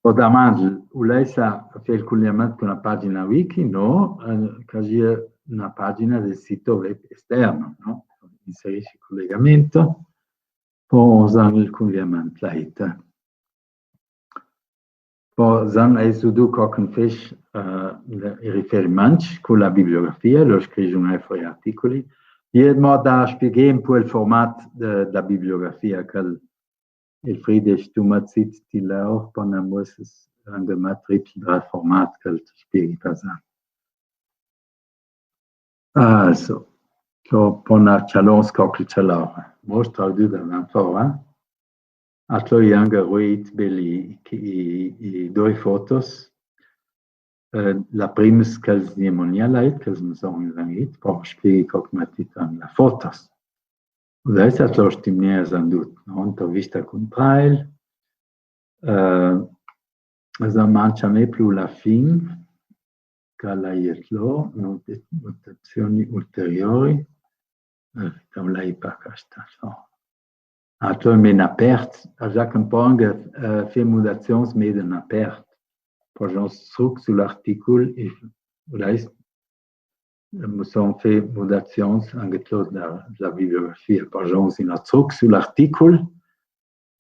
Pò damangi, vulesse fà el culiament cun na pagina wiki, no? Eh, ca i è na pagina del sito web esterno, no? Inserisci el culegamento. Pò zan el culiament, la ita. Pò zan, eh, su du cocun fes, eh, i riferiments cun la bibliografia, lo scrîf un fo i articuli. I è mo da spiegà un po' el format de, da bibliografia, che el, el Friedrich Tumazit ti la or, pò na mosses anche ma tripel dra format, che el spieghi pò zan. Also, so, pona cjalons cocl cjalora. Mostra du da dan fora. Atlo i anca ruit beli i, i, i doi fotos. Eh, la prims che els ni monialait, che els me son ranit, po spieghi coc ma titan la fotos. Udais atlo stimnia zan dut, no? Intervista cun trail. Eh, za manca me plu la fin, ca la ietlo, notazioni ulteriori, eh, ca la i pa casta, so. Atlo me na pert, a za che un po anca, eh, fè mudazions me de na pert. Par exemple, struc sul articul, i, udais, me son fè mudazions anca tlo da, da bibliografia. Par exemple, in struc sul articul,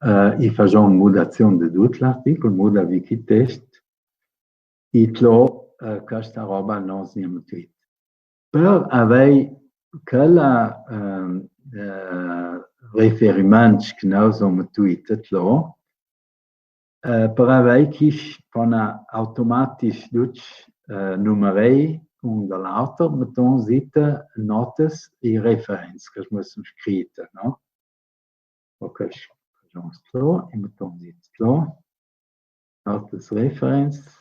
eh, i fason mudazion de dut l'articul, muda wikitest, i tlo, eh, casta roba no snia metuit. Per avei chela, ehm, eh, riferiments che no son metuit tlo, eh, per avei chi pona automatisch ducj, eh, numerei un da l'auter, meton zita notas i referents che mussen scrita, no? Ok, sto, i meton zit tlo. Notas referents.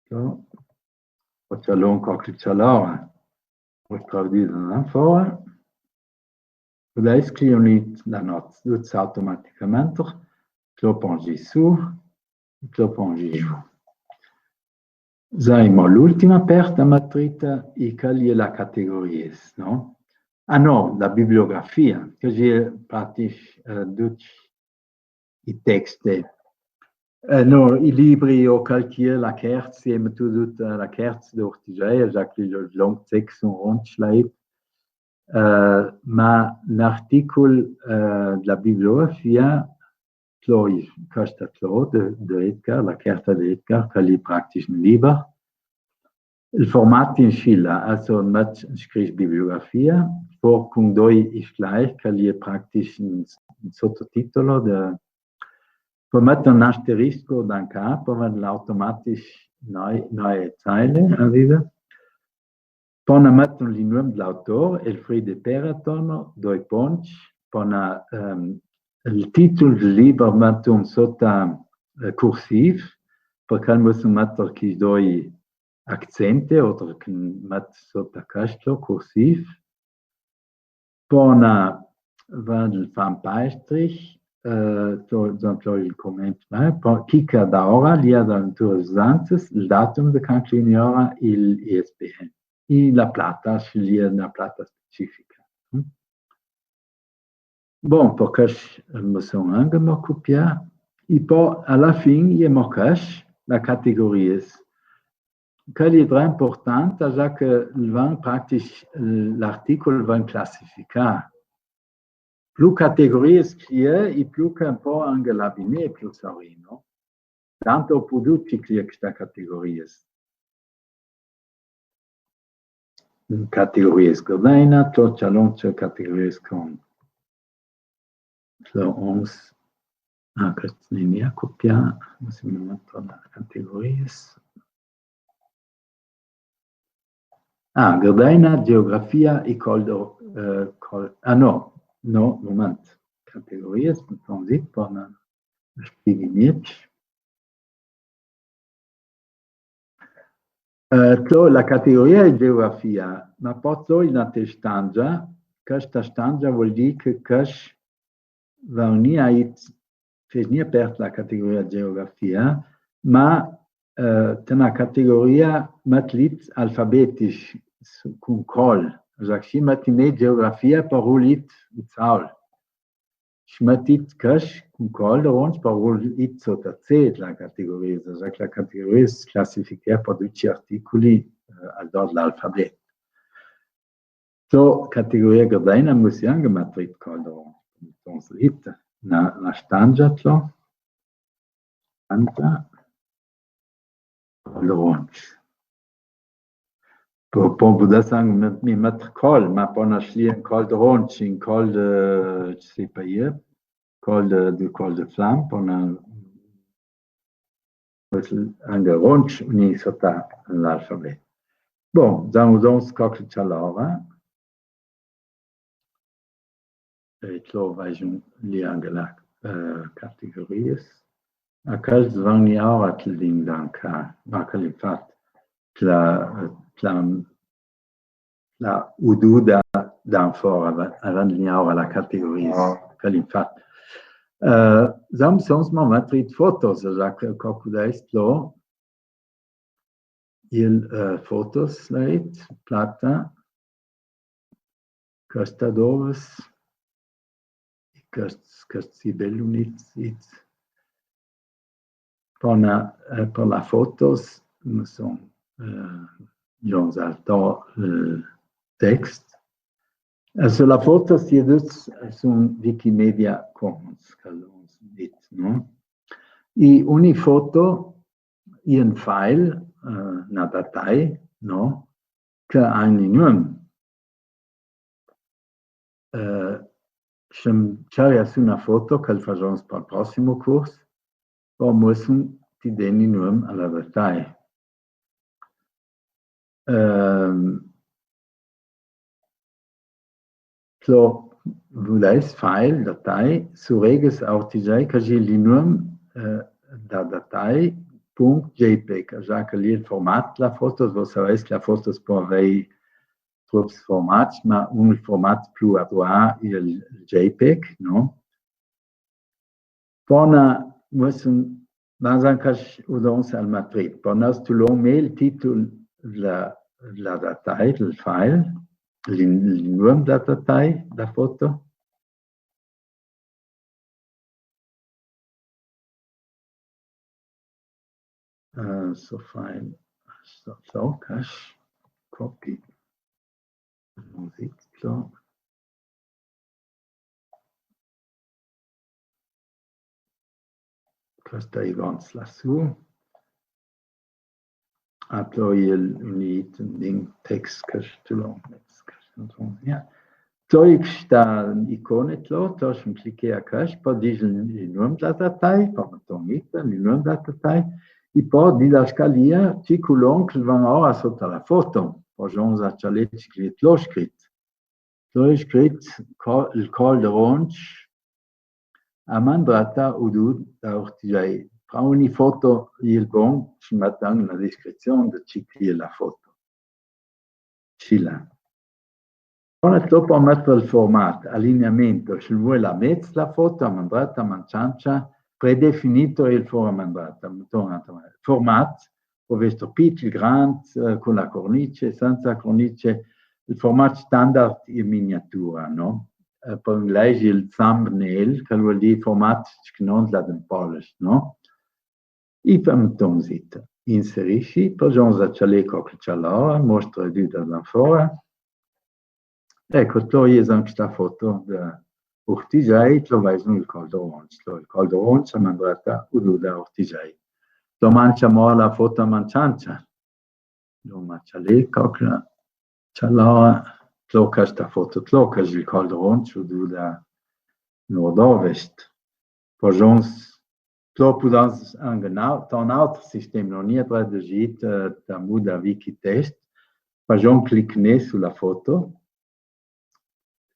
Tlo. O cjalon cocl cjalora. O traudida na fora. Udais clionit la not, duts automaticamente. Tlo pongi su, tlo pongi giù. Za imo l'ultima pert da matrita, i chel e la categoriis, no? Ah no, la bibliografia, che e je pratiche, eh, ducj i texts. Eh, no, i libri o qualchia, la Kerz, i è metù duta la Kerz d'Ortigia, za che i è longhi, sec sun roncj, là. Eh, ma l'articul, eh, dla bibliografia, tlo, questa tlo, de, de Edgar, la carta de Edgar, che l'è practic un liber. Il format in scila, also met scricc bibliografia, po cun doi isclair, che l'è practic un, un sottotitolo de, po met un asterisco da in ca, po met l'automatic neue, neue Zeile, a dire. Po na met un, il nume de l'autor, Elfriede Peraton, doi ponts, po na, ehm, il titul del liber met un sota, eh, cursiv, parcè che al musso metter chi doi accenti, oltre che met sota questo cursiv. Po na, va del Van Peistrich, eh, to, Jean-Claude il comment, eh, po chi che da ora, l'è da natura usanzas, il datum de quand l'è ora, il I S B N. E la plata, se l'è na plata specifica. Mm? Bon, po quest, eh, me son anche mo copià. E po, a la fin, i è mo quest, la categorias. Quel l'è dré important, za che el ven practic, eh, l'articul ven classificà. Plü categorias che i è, e plü che un po anche l'è vegnü plü saurino. Tanto o pudü ciclì queste categorias. Categorias Gardena, tot ce lon ce categorias con. So, ons, ah, quest n'è mia copià, ma se mi metto na categorias. Ah, Gardena, geografia e Col de, eh, Col, ah, no, no, moment. Categorias, entonces, po na scrivi miez. Eh, tlo, la categoria l'è geografia, ma po tlo i è na stangia, questa stangia vol dì che quest vegnia, fegnia part la categoria geografia, ma, eh, te na categoria met lits alfabetics, cun col, za che si metti geografia par un lit, lit saul. Se metti quest cun col de ronc par un lit sota C la categoria, za che la categoria si classifica par duci articuli, eh, al dò de l'alfabet. So, categoria Gardena, muss i anche metter col de ronc. Entonces, lit, na, na stangia tlo. Stangia. Col de ronc. Po, po, po da sang mi, mi metter col, ma po na sli un col de ronc, un col de, je sais pas, col de, de, col de flam, po na, anche ronc, ni sota l'alfabet. Bon, za uns, za uns coc ce l'ora. E tlo vaisun li anche la, eh, categorias. A quel vegnia ora che l'è in ca, ma che l'è fat, la, la, la ududa da fora, a vegnia ora la categoria, che l'è fat. Eh, za uns, za uns mo metter fotos, za che, che, che dà tlo, il, eh, fotos, leit, plata, questa dovas, e quest, quest si bel unit, it. Po na, eh, po la fotos, me son, eh, jon saltò, eh, text. Also la fotos, i è duts, sun Wikimedia Commons, che l'on dit, no? E ogni foto i è un file, eh, na datai, no? Che a un nume. Eh, se mi ciavi sü na foto, che la fasons pal prossimo curs, po musso ti dà un nume a la datai. Ehm, Tlo, vudais file, datai, suregas Ortigia, che zi li nume, eh, da datai, punct jpeg, za che li è il format, la foto, vo savais che la foto po avei trops formats, ma un format plü aduà i è il jpeg, no? Po na, musso, ma zanca udons al matrit. Po na, tu lo me il titul la, la datai, il file, l'in-, il nume da datai, da foto. Eh, so file, so, so, cache, copy. Muzik, so. Questa e vanti lassù. Apro el unì un text che tu lo metis, che tu lo, ja. Poi questa icona, tu, tu clicchi a questa, poi disi el, el nome dela datai, poi metton ita, el nome dela datai, e poi di la scalia, ci culon che van ora soto la foto, poi ghjunghje a cialà ce che l'è scrit. L'è scrit, co-, el Col d'Aronce, a man dreta, Oudou da Ortigiei. Par ogni foto, el bon, ci metton la descrizion de ce che l'è la foto. Scilla. Ora dopo metter el format, alineamento, se el vole la mez la foto, a man dreta, a man ciancia, predefinito el for-, a man dreta, metton, format, pò vestì piccul, grand, eh, con la cornice, senza cornice, el format standard in miniatura, no? Eh, par inglese el thumbnail, che vol dì format che no l'è in polesch, no? E pò metton zit, inserisci, pò ghjunghje a cialà co che cialà, mostra duda da fora. Eco, tu iesin questa foto de Ortigiei, tu vedi el Col d'Aronce, tu el Col d'Aronce, a man dreta, Oudou da Ortigiei. Tu manca mo la foto a man ciancia. Lu ma cialà, co che cialà, tu questa foto, tu questa el Col d'Aronce, Oudou da nord-ovest. Pò ghjunghje, tu pò dà anche un au-, un autro sistema, no? Ni a traduzit, eh, da muda Wikitest. Pò ghjunghje clicchi su la foto.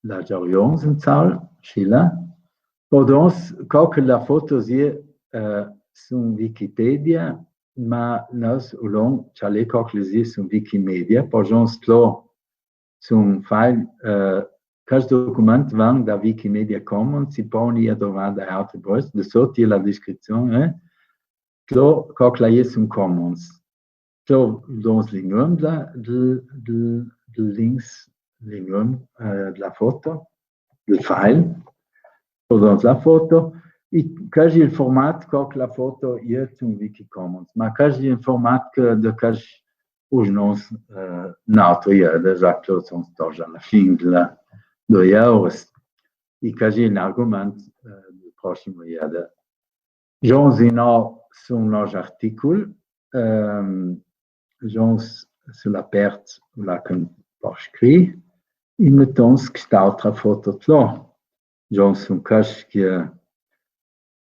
La ghjunghje in sala, scilla. Pò ghjunghje, co che la foto sia, eh, su Wikipedia, ma no, o lon, cialà co che sia su Wikimedia, pò ghjunghje tu su un file, eh, questi documenti van da Wikimedia Commons, si pò ni a trovà da altri posti, de soto la descrizion, eh, tu, co che l'è su Commons. Tu dons el nome dela, del, del, del link, el nome, eh, dela foto, del file. Tu dons la foto, e quasi el format, co che la foto ea su Wikicommons, ma quasi el format che de quasi us nos, eh, nato ea, de za che son stos a la fin dela, do euros. E quasi un argument, eh, del prossimo ea de Ghjunghje no su nos articul, ehm, ghjunghje su la pert là che pò scri, e mettons quest'autra foto là. Ghjunghje su questa che,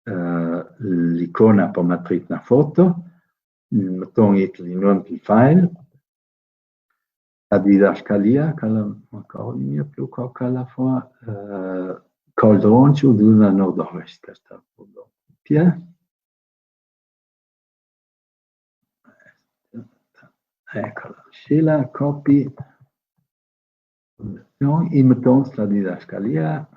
eh, l'icona par metter na foto, mettons el nome del file, La didascalia, che la, ma che la mia più co che la fa, eh, Col d'Aronce, Oudou da nord-ovest, questa foto. Pia. Ecola, scilla, copy. No, e mettons la didascalia.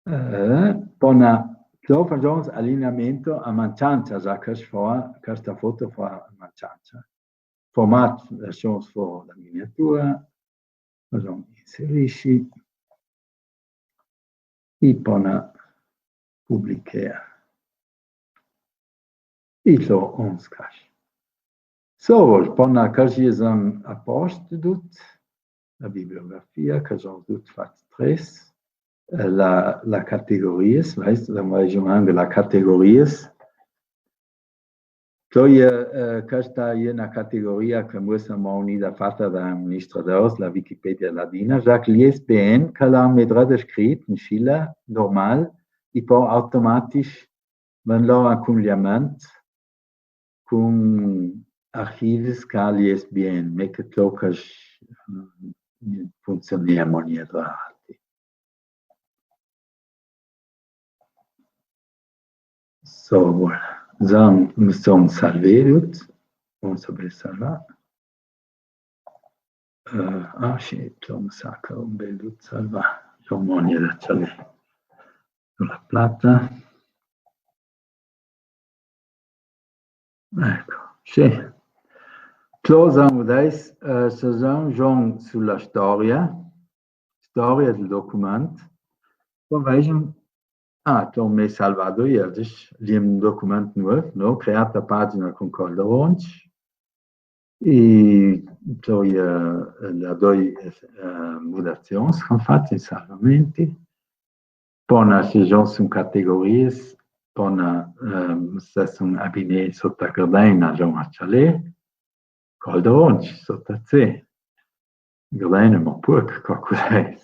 Eh, pò na, pò fasons alineamento a man ciancia, za che fa, questa foto fa a man ciancia. Format, versione for la miniatura, fasons inserisci, e pò na publichea. E so on scash. So, pò na, quasi son a post dut, la bibliografia, quasi son dut fat tres, eh, la, la categorias, veis, la mai giumando la categorias. Poi, eh, questa ea na categoria che muestra mo un'idea fata da un amministrador, la Wikipedia ladina, za che l'I S B N, che l'ha medrà descrit in scilla normal, e pò automatisch ven lor a cunliament cun archivis che l'I S B N, me che tocca, mm, funziona in maniera alta. So, voilà. Za me son salvà dut. On se peut salvar. Eh, ah, sì, tu me sa che on peut dut salvà. L'omogna da salvà. Su la plata. Eco, sì. Closing, vedais, eh, se son ghjunghje su la storia, storia del document, pò vegn Ah, tro me salvado, i a dis, l'è un document nuov, no? Creà a pagina cun Calderonci. E tro, eh, la doi, eh, mudazions ch'an fat in salvamenti. Po na, se jon sun categorias, po na, eh, se sun abinei sota Gardena, jon a Cjalè, Calderonci sota C. Gardena, ma puc, co cus'è?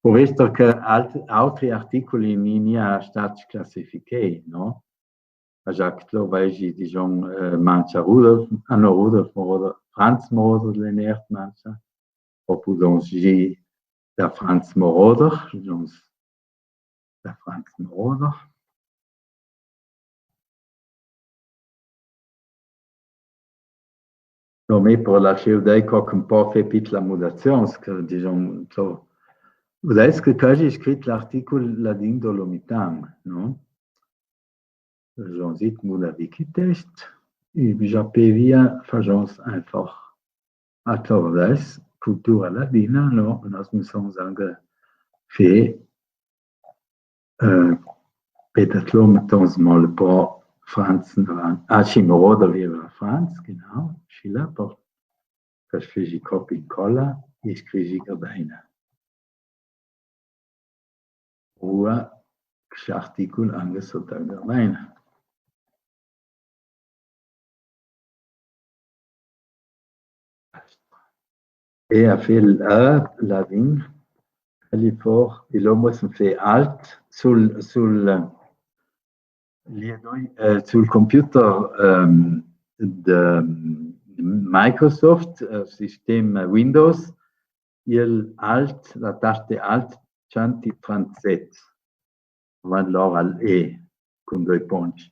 Pò vester che alt-, altri articuli ni, ni a stà classifichei, no? Agia che tro vegi, digion, eh, manca Rudolf, ah no, Rudolf Moroder, Franz Moroder, l'è nert manca, o pudons gi da Franz Moroder, digion, da Franz Moroder. No, me par lasciar dai co ch'un po fé pitlas mudazions, che digion, so, udais che quasi scrit l'articul ladin dolomitan, no? Jon zit muda Wikitext, e bisogna pe via fagions einfach. Attordes cultura ladina, no, nos mussons anche fe, eh, pedatlom tons mol po Franz, ah, si, Moroder via Franz, genau, si la po, che scrigi copia e incolla, e scrigi Gardena. Ua ch'articul anche sota Gardena. E a fé la, ladin, e li for, e l'omo se fé alt sul, sul, li doi, eh, sul computer, ehm, de Microsoft, eh, sistem Windows, il alt, la tasta alt, cent e trentaset. Avant lor al E, cun doi ponts.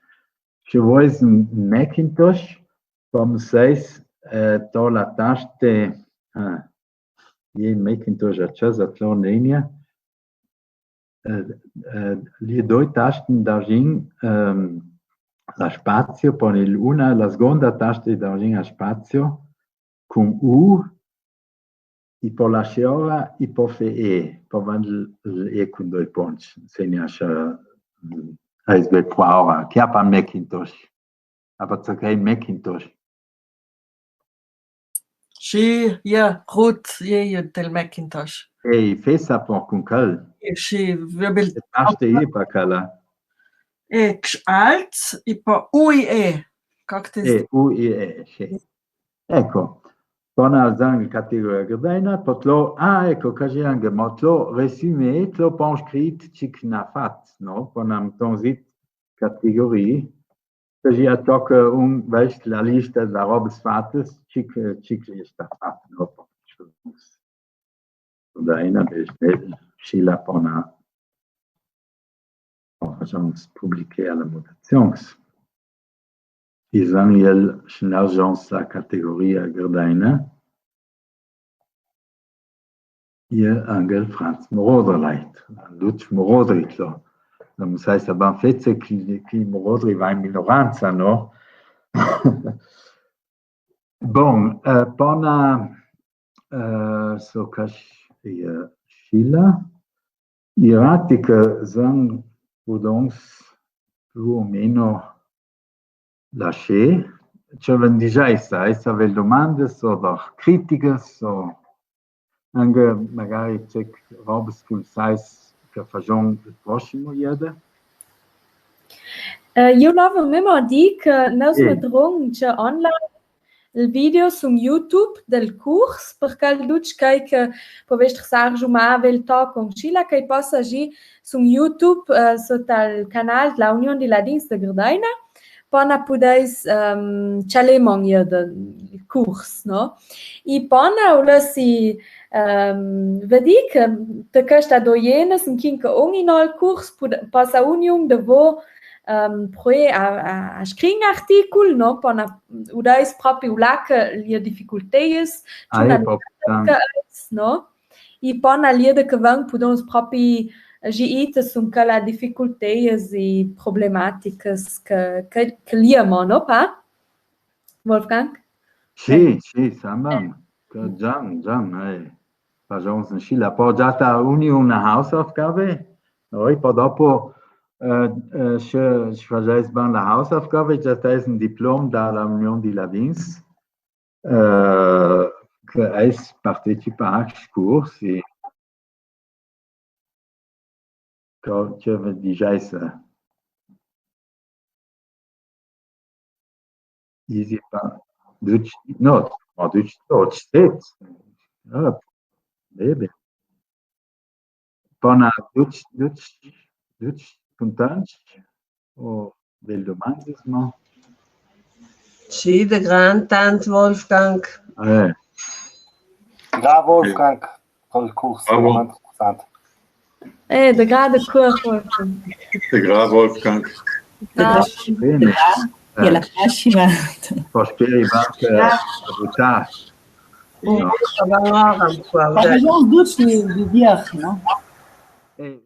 Se voleis un Macintosh, po seis, eh, to la tasta, ah, e Macintosh a casa, tro nenia, eh, eh, li doi tastas d'argint, ehm, la spazio, pon il una, la seconda tasta d'argint a spazio, cun U, e po la sciora, e po fé E, po vand l-, l-, E cun doi ponts, se ni ascia, mm, a S B qua ora, che a pa Macintosh. Aber so che Macintosh. Si, ja, Ruth, ja, ja, del Macintosh. E fé sa po cun quel. E si, via bel. E taste e pa quela. E alt, e po U I E. Cactus. E U I E, si. Eco. Pon alzan categoria Gardena, po tro, ah, eco, ca gi anche, ma tro resume, tro pon scrit ciò ch'na fat, no? Pon am tonzit categorie, Cusì a tocca un, vest la lista da robes fates, ciò che, ciò che e sta fat, no? Da ena vez, eh, si la pona, pona publichea la mudazions. Isan el, si n'argions la categoria Gardena. E angel Franz Moroder leit. Ducj Moroder, i clo. Nò, ma sai, sa ban fece che, che Moroder i va in minoranza, no? Bon, eh, pona, eh, so ca, eh, Scila. I rati che zan pudons plu o meno lasè, ce ven digià, sa, e se avel domandes o dar criticas o anche magari ce robes che sai che fagion il prossimo iede. Eh, io l'avevo memo a dir che nus metteron ce online il video su YouTube del curs, perché ducj chei che pudess sargiu ma avel toc con Scila, chei possa gi su YouTube, eh, sota il canal della Union di Ladins de Gardena, pona pudeis, ehm, cjalè mon iede il curs, no? E pona, o lesi, ehm, vedi che te questa doienes, in chin che ogni no il curs, pud-, passa ognun de vo ehm, proè a, a, a scrin articul, no? Pona, udais propi là che lie difficulteies, ah, tuna, no? E pona l'iede che ven pudons propi gi ite su che la difficulteies e problematicas che, che, che liemo, no, pa? Wolfgang? Si, si, sa ben. Che Gian, Gian, eh, fagions inscì, la po già ta uni una Hausaufgabe, no? E po dopo Eh, eh, se, se fazais bem la hausaufgave, dza tens un diplom da la Union di Lavins, eh, che es partecipa a chescurs, e che, che ve dizais, eh, Isi pa, duts, no, ma duts, duts, set. Ah, bebe. Pana duts, duts, duts, contents, o bel domandis, no? Si, de gran tant, Wolfgang. Eh. Gra Wolfgang, col curs, bravo. Veramente interessant. Eh, de gra, de cor, Wolfgang. De gra, Wolfgang. De gra. Bene. E la fascina. Pots rivar a butar. No. Par exemple, duts di, di dir, no? Eh.